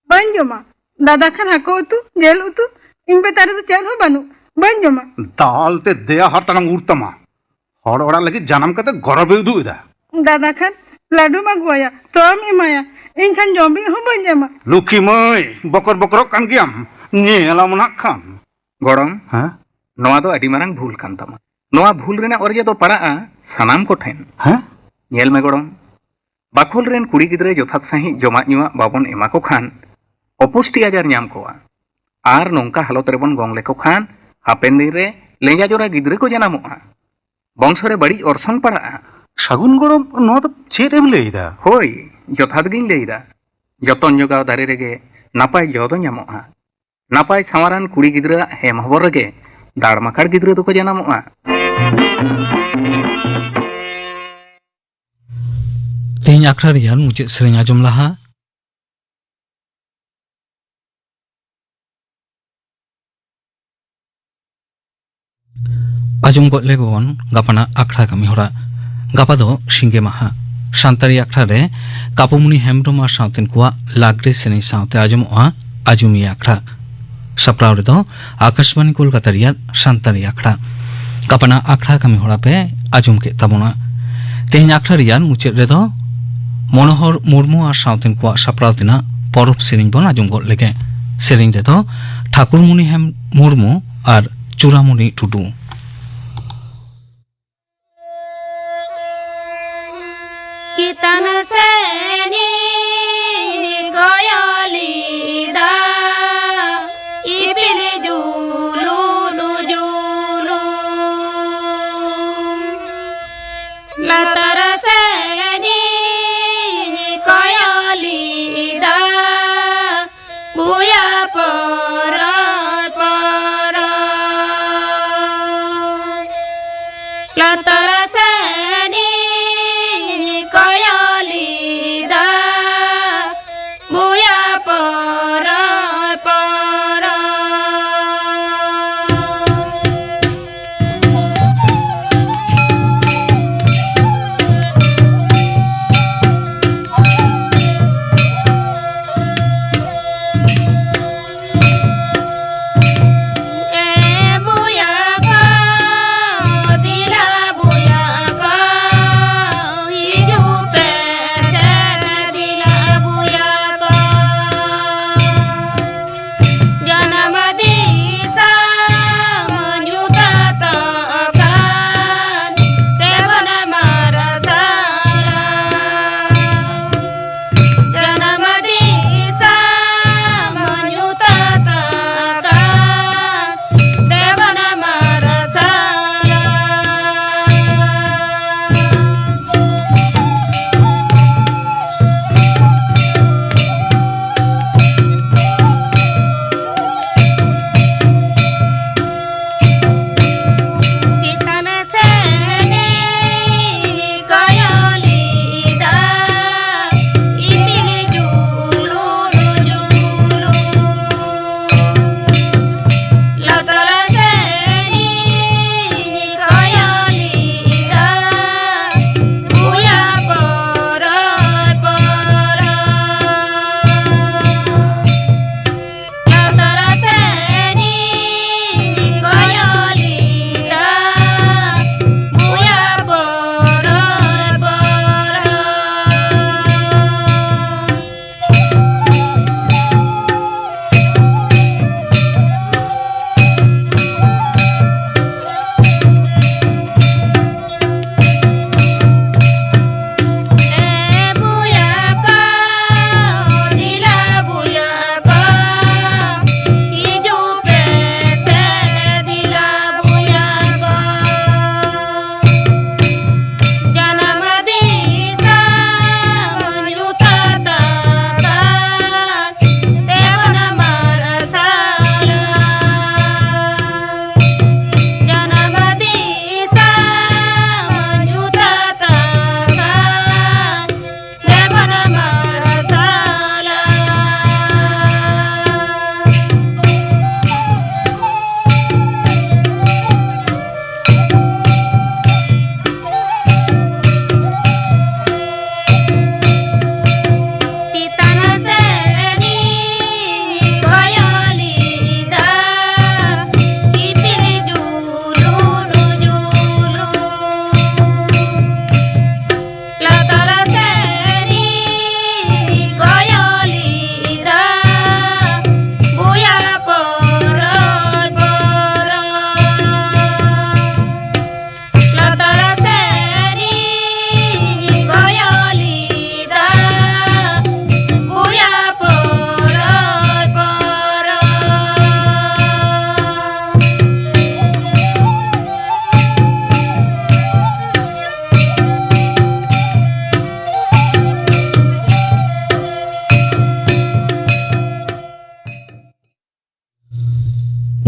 ᱵᱟᱹᱧ ᱡᱚᱢᱟ᱾ ᱫᱟᱫᱟ ᱠᱷᱟᱱ ᱦᱟᱹᱠᱩ ᱩᱛᱩ, ᱡᱤᱞ ᱩᱛᱩ, ᱤᱧ ᱵᱮᱴᱟ ᱨᱮᱫᱚ ᱪᱮᱫ ᱦᱚᱸ ᱵᱟᱹᱱᱩᱜ᱾ ᱵᱟᱹᱧ ᱡᱚᱢᱟ᱾ ᱫᱟᱞ ᱛᱮ ᱫᱮᱭᱟ ᱦᱟᱨ ᱛᱟᱱᱟᱝ ᱩᱨ ᱛᱟᱢᱟ᱾ ᱦᱚᱲ ᱚᱲᱟᱜ ᱞᱟᱹᱜᱤᱫ ᱡᱟᱱᱟᱢ ᱠᱟᱛᱮ ᱜᱚᱨᱚᱵᱮ ᱩᱫᱩᱜ ᱮᱫᱟ᱾ ᱫᱟᱫᱟ ᱠᱷᱟᱱ ᱞᱟᱹᱰᱩᱢ ᱟᱹᱜᱩᱣᱟᱭᱟ, ᱛᱚᱣᱟᱢ ᱮᱢᱟᱭᱟ, ᱤᱧ ᱠᱷᱟᱱ ᱡᱚᱢ ᱵᱤᱜ ᱦᱚᱸ ᱵᱟᱹᱧ ᱮᱢᱟ᱾ ᱞᱩᱠᱷᱤ ᱢᱟᱹᱭ, ᱵᱚᱠᱚᱨ ᱵᱚᱠᱚᱨᱚᱜ ᱠᱟᱱ ᱜᱮᱭᱟᱢ, ᱧᱮᱞᱟᱢ ᱱᱟᱜ ᱠᱷᱟᱱ᱾ ᱜᱚᱲᱚᱢ, ᱦᱮᱸ? ᱱᱚᱣᱟ ᱫᱚ ᱟᱹᱰᱤ ᱢᱟᱨᱟᱝ ᱵᱷᱩᱞ ᱠᱟᱱ ᱛᱟᱢᱟ᱾ ᱱᱚᱣᱟ ᱵᱷᱩᱞ ᱨᱮᱱᱟᱜ ᱚᱨᱡᱮ ᱫᱚ ᱯᱟᱲᱟᱜᱼᱟ ᱥᱟᱱᱟᱢ ᱠᱚᱴᱷᱮᱱ᱾ ᱦᱮᱸ? ᱧᱮᱞ ᱢᱮ ᱜᱚᱲᱚᱢ, ᱵᱟᱠᱷᱳᱞ ᱨᱮᱱ ᱠᱩᱲᱤ ᱜᱤᱫᱽᱨᱟᱹ ᱡᱚᱛᱷᱟᱛ ᱥᱟᱺᱦᱤᱡ ᱡᱚᱢᱟᱜ ᱧᱩᱣᱟᱜ ᱵᱟᱵᱚᱱ ᱮᱢᱟ ᱠᱚ ᱠᱷᱟᱱ ᱚᱯᱩᱥᱴᱤ ᱟᱡᱟᱨ ᱧᱟᱢ ᱠᱚᱣᱟ᱾ ᱟᱨ ᱱᱚᱝᱠᱟ ᱦᱟᱞᱚᱛ ᱨᱮᱵᱚᱱ ᱜᱚᱝ ᱞᱮᱠᱚ ᱠᱷᱟᱱ ᱦᱟᱯᱮᱱ ᱫᱤᱱ ᱨᱮ ᱞᱮᱸᱜᱟ ᱡᱚᱨᱟ ᱜᱤᱫᱽᱨᱟᱹ ᱠᱚ ᱡᱟᱱᱟᱢᱚᱜᱼᱟ᱾ ᱵᱚᱝᱥᱚ ᱨᱮ ᱵᱟᱹᱲᱤᱡ ᱚᱨᱥᱚᱝ ᱯᱟᱲᱟᱜᱼᱟ᱾ ᱥᱟᱹᱜᱩᱱ ᱜᱚᱲᱚᱢ, ᱱᱚᱣᱟ ᱫᱚ ᱪᱮᱫ ᱮᱢ ᱞᱟᱹᱭ ᱮᱫᱟ? ᱦᱳᱭ, ᱡᱚᱛᱷᱟᱛ ᱜᱤᱧ ᱞᱟᱹᱭ ᱮᱫᱟ᱾ ᱡᱚᱛᱚᱱ ᱡᱚᱜᱟᱣ ᱫᱟᱨᱮ ᱨᱮᱜᱮ ᱱᱟᱯᱟᱭ ᱡᱚ ᱫᱚ ᱧᱟᱢᱚᱜᱼᱟ᱾ ᱱᱟᱯᱟᱭ ᱥᱟᱶᱟᱨᱟᱱ ᱠᱩᱲᱤ ᱜᱤᱫᱽᱨᱟᱹᱣᱟᱜ ᱦᱮᱢ ᱦᱚᱵᱚᱨ ᱨᱮᱜᱮ ᱫᱟᱲᱢᱟᱠᱟᱲ ᱜᱤᱫᱽᱨᱟᱹ ᱫᱚᱠᱚ ᱡᱟᱱᱟᱢᱚᱜᱼᱟ᱾ ᱛᱮᱦᱮᱧ ᱟᱠᱷᱲᱟ ᱨᱮᱭᱟᱜ ᱢᱩᱪᱟᱹᱫ ᱥᱮᱨᱮᱧ ᱟᱸᱡᱚᱢ ᱞᱟᱦᱟ ᱟᱸᱡᱚᱢ ᱜᱚᱫ ᱞᱮᱜᱮ ᱵᱚᱱ ᱜᱟᱯᱟᱱᱟᱜ ᱟᱠᱷᱲᱟ ᱠᱟᱹᱢᱤ ᱦᱚᱨᱟ᱾ ᱜᱟᱯᱟ ᱫᱚ ᱥᱤᱸᱜᱮ ᱢᱟᱦᱟ᱾ ᱥᱟᱱᱛᱟᱲᱤ ᱟᱠᱷᱲᱟ ᱨᱮ ᱠᱟᱯᱩᱢᱩᱱᱤ ᱦᱮᱢᱵᱽᱨᱚᱢ ᱟᱨ ᱥᱟᱶᱛᱮᱱ ᱠᱚᱣᱟᱜ ᱞᱟᱜᱽᱲᱮ ᱥᱮᱨᱮᱧ ᱥᱟᱶᱛᱮ ᱟᱸᱡᱚᱢᱚᱜᱼᱟ ᱟᱡᱚᱢᱤᱭᱟᱹ ᱟᱠᱷᱲᱟ᱾ ᱥᱟᱯᱲᱟᱣ ᱨᱮᱫᱚ ᱟᱠᱟᱥᱵᱟᱱᱤ ᱠᱳᱞᱠᱟᱛᱟ ᱨᱮᱭᱟᱜ ᱥᱟᱱᱛᱟᱲᱤ ᱟᱠᱷᱲᱟ᱾ ᱜᱟᱯᱟᱱᱟᱜ ᱟᱠᱷᱲᱟ ᱠᱟᱹᱢᱤ ᱦᱚᱨᱟ ᱯᱮ ᱟᱸᱡᱚᱢ ᱠᱮᱫ ᱛᱟᱵᱚᱱᱟ᱾ ᱛᱮᱦᱮᱧ ᱟᱠᱷᱲᱟ ᱨᱮᱭᱟᱜ ᱢᱩᱪᱟᱹᱫ ᱨᱮᱫᱚ ᱢᱚᱱᱳᱦᱚᱨ ᱢᱩᱨᱢᱩ ᱟᱨ ᱥᱟᱶᱛᱮᱱ ᱠᱚᱣᱟᱜ ᱥᱟᱯᱲᱟᱣ ᱛᱮᱱᱟᱜ ᱯᱚᱨᱚᱵᱽ ᱥᱮᱨᱮᱧ ᱵᱚᱱ ᱟᱸᱡᱚᱢ ᱜᱚᱫ ᱞᱮᱜᱮ᱾ ᱥᱮᱨᱮᱧ ᱨᱮᱫᱚ ᱴᱷᱟᱠᱩᱨᱢᱩᱱᱤ ᱦᱮᱢ ᱢᱩᱨᱢᱩ ᱟᱨ ᱪᱩᱨᱟᱢᱩᱱᱤ ᱴᱩᱰᱩ᱾ ᱪᱮᱛᱟᱱ ᱥᱮᱱᱤᱧ ᱠᱚᱭᱚᱞᱤᱫᱟ, ᱤᱯᱤᱞ ᱡᱩᱞᱩ ᱫᱩᱡᱩᱞᱩ᱾ ᱞᱟᱛᱟᱨ ᱥᱮᱱᱤᱧ ᱠᱚᱭᱚᱞᱤᱫᱟ, ᱵᱩᱭᱟ ᱯᱚᱨᱚᱭ ᱯᱚᱨᱚᱭ᱾ ᱞᱟᱛᱟᱨ ᱥᱮᱱᱤᱧ ᱠᱚᱭᱚᱞᱤᱫᱟ, ᱵᱩᱭᱟ ᱯᱚᱨᱚᱭ ᱯᱚᱨᱚᱭ᱾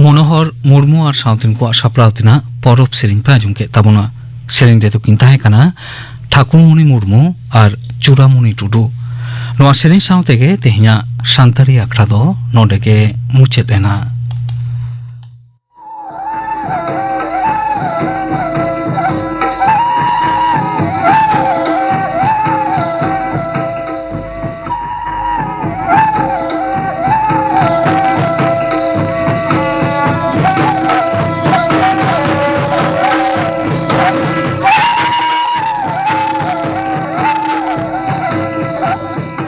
ᱢᱚᱱᱳᱦᱚᱨ ᱢᱩᱨᱢᱩ ᱟᱨ ᱥᱟᱶᱛᱮᱱ ᱠᱚᱣᱟᱜ ᱥᱟᱯᱲᱟᱣ ᱛᱮᱱᱟᱜ ᱯᱚᱨᱚᱵᱽ ᱥᱮᱨᱮᱧ ᱯᱮ ᱟᱸᱡᱚᱢ ᱠᱮᱫ ᱛᱟᱵᱚᱱᱟ᱾ ᱥᱮᱨᱮᱧ ᱨᱮᱫᱚ ᱠᱤᱱ ᱛᱟᱦᱮᱸ ᱠᱟᱱᱟ ᱴᱷᱟᱠᱩᱨᱢᱚᱱᱤ ᱢᱩᱨᱢᱩ ᱟᱨ ᱪᱩᱲᱟᱢᱚᱱᱤ ᱴᱩᱰᱩ᱾ ᱱᱚᱣᱟ ᱥᱮᱨᱮᱧ ᱥᱟᱶ ᱛᱮᱜᱮ ᱛᱮᱦᱮᱧᱟᱜ ᱥᱟᱱᱛᱟᱲᱤ ᱟᱠᱷᱲᱟ ᱫᱚ ᱱᱚᱰᱮ ᱜᱮ ᱢᱩᱪᱟᱹᱫ ᱮᱱᱟ᱾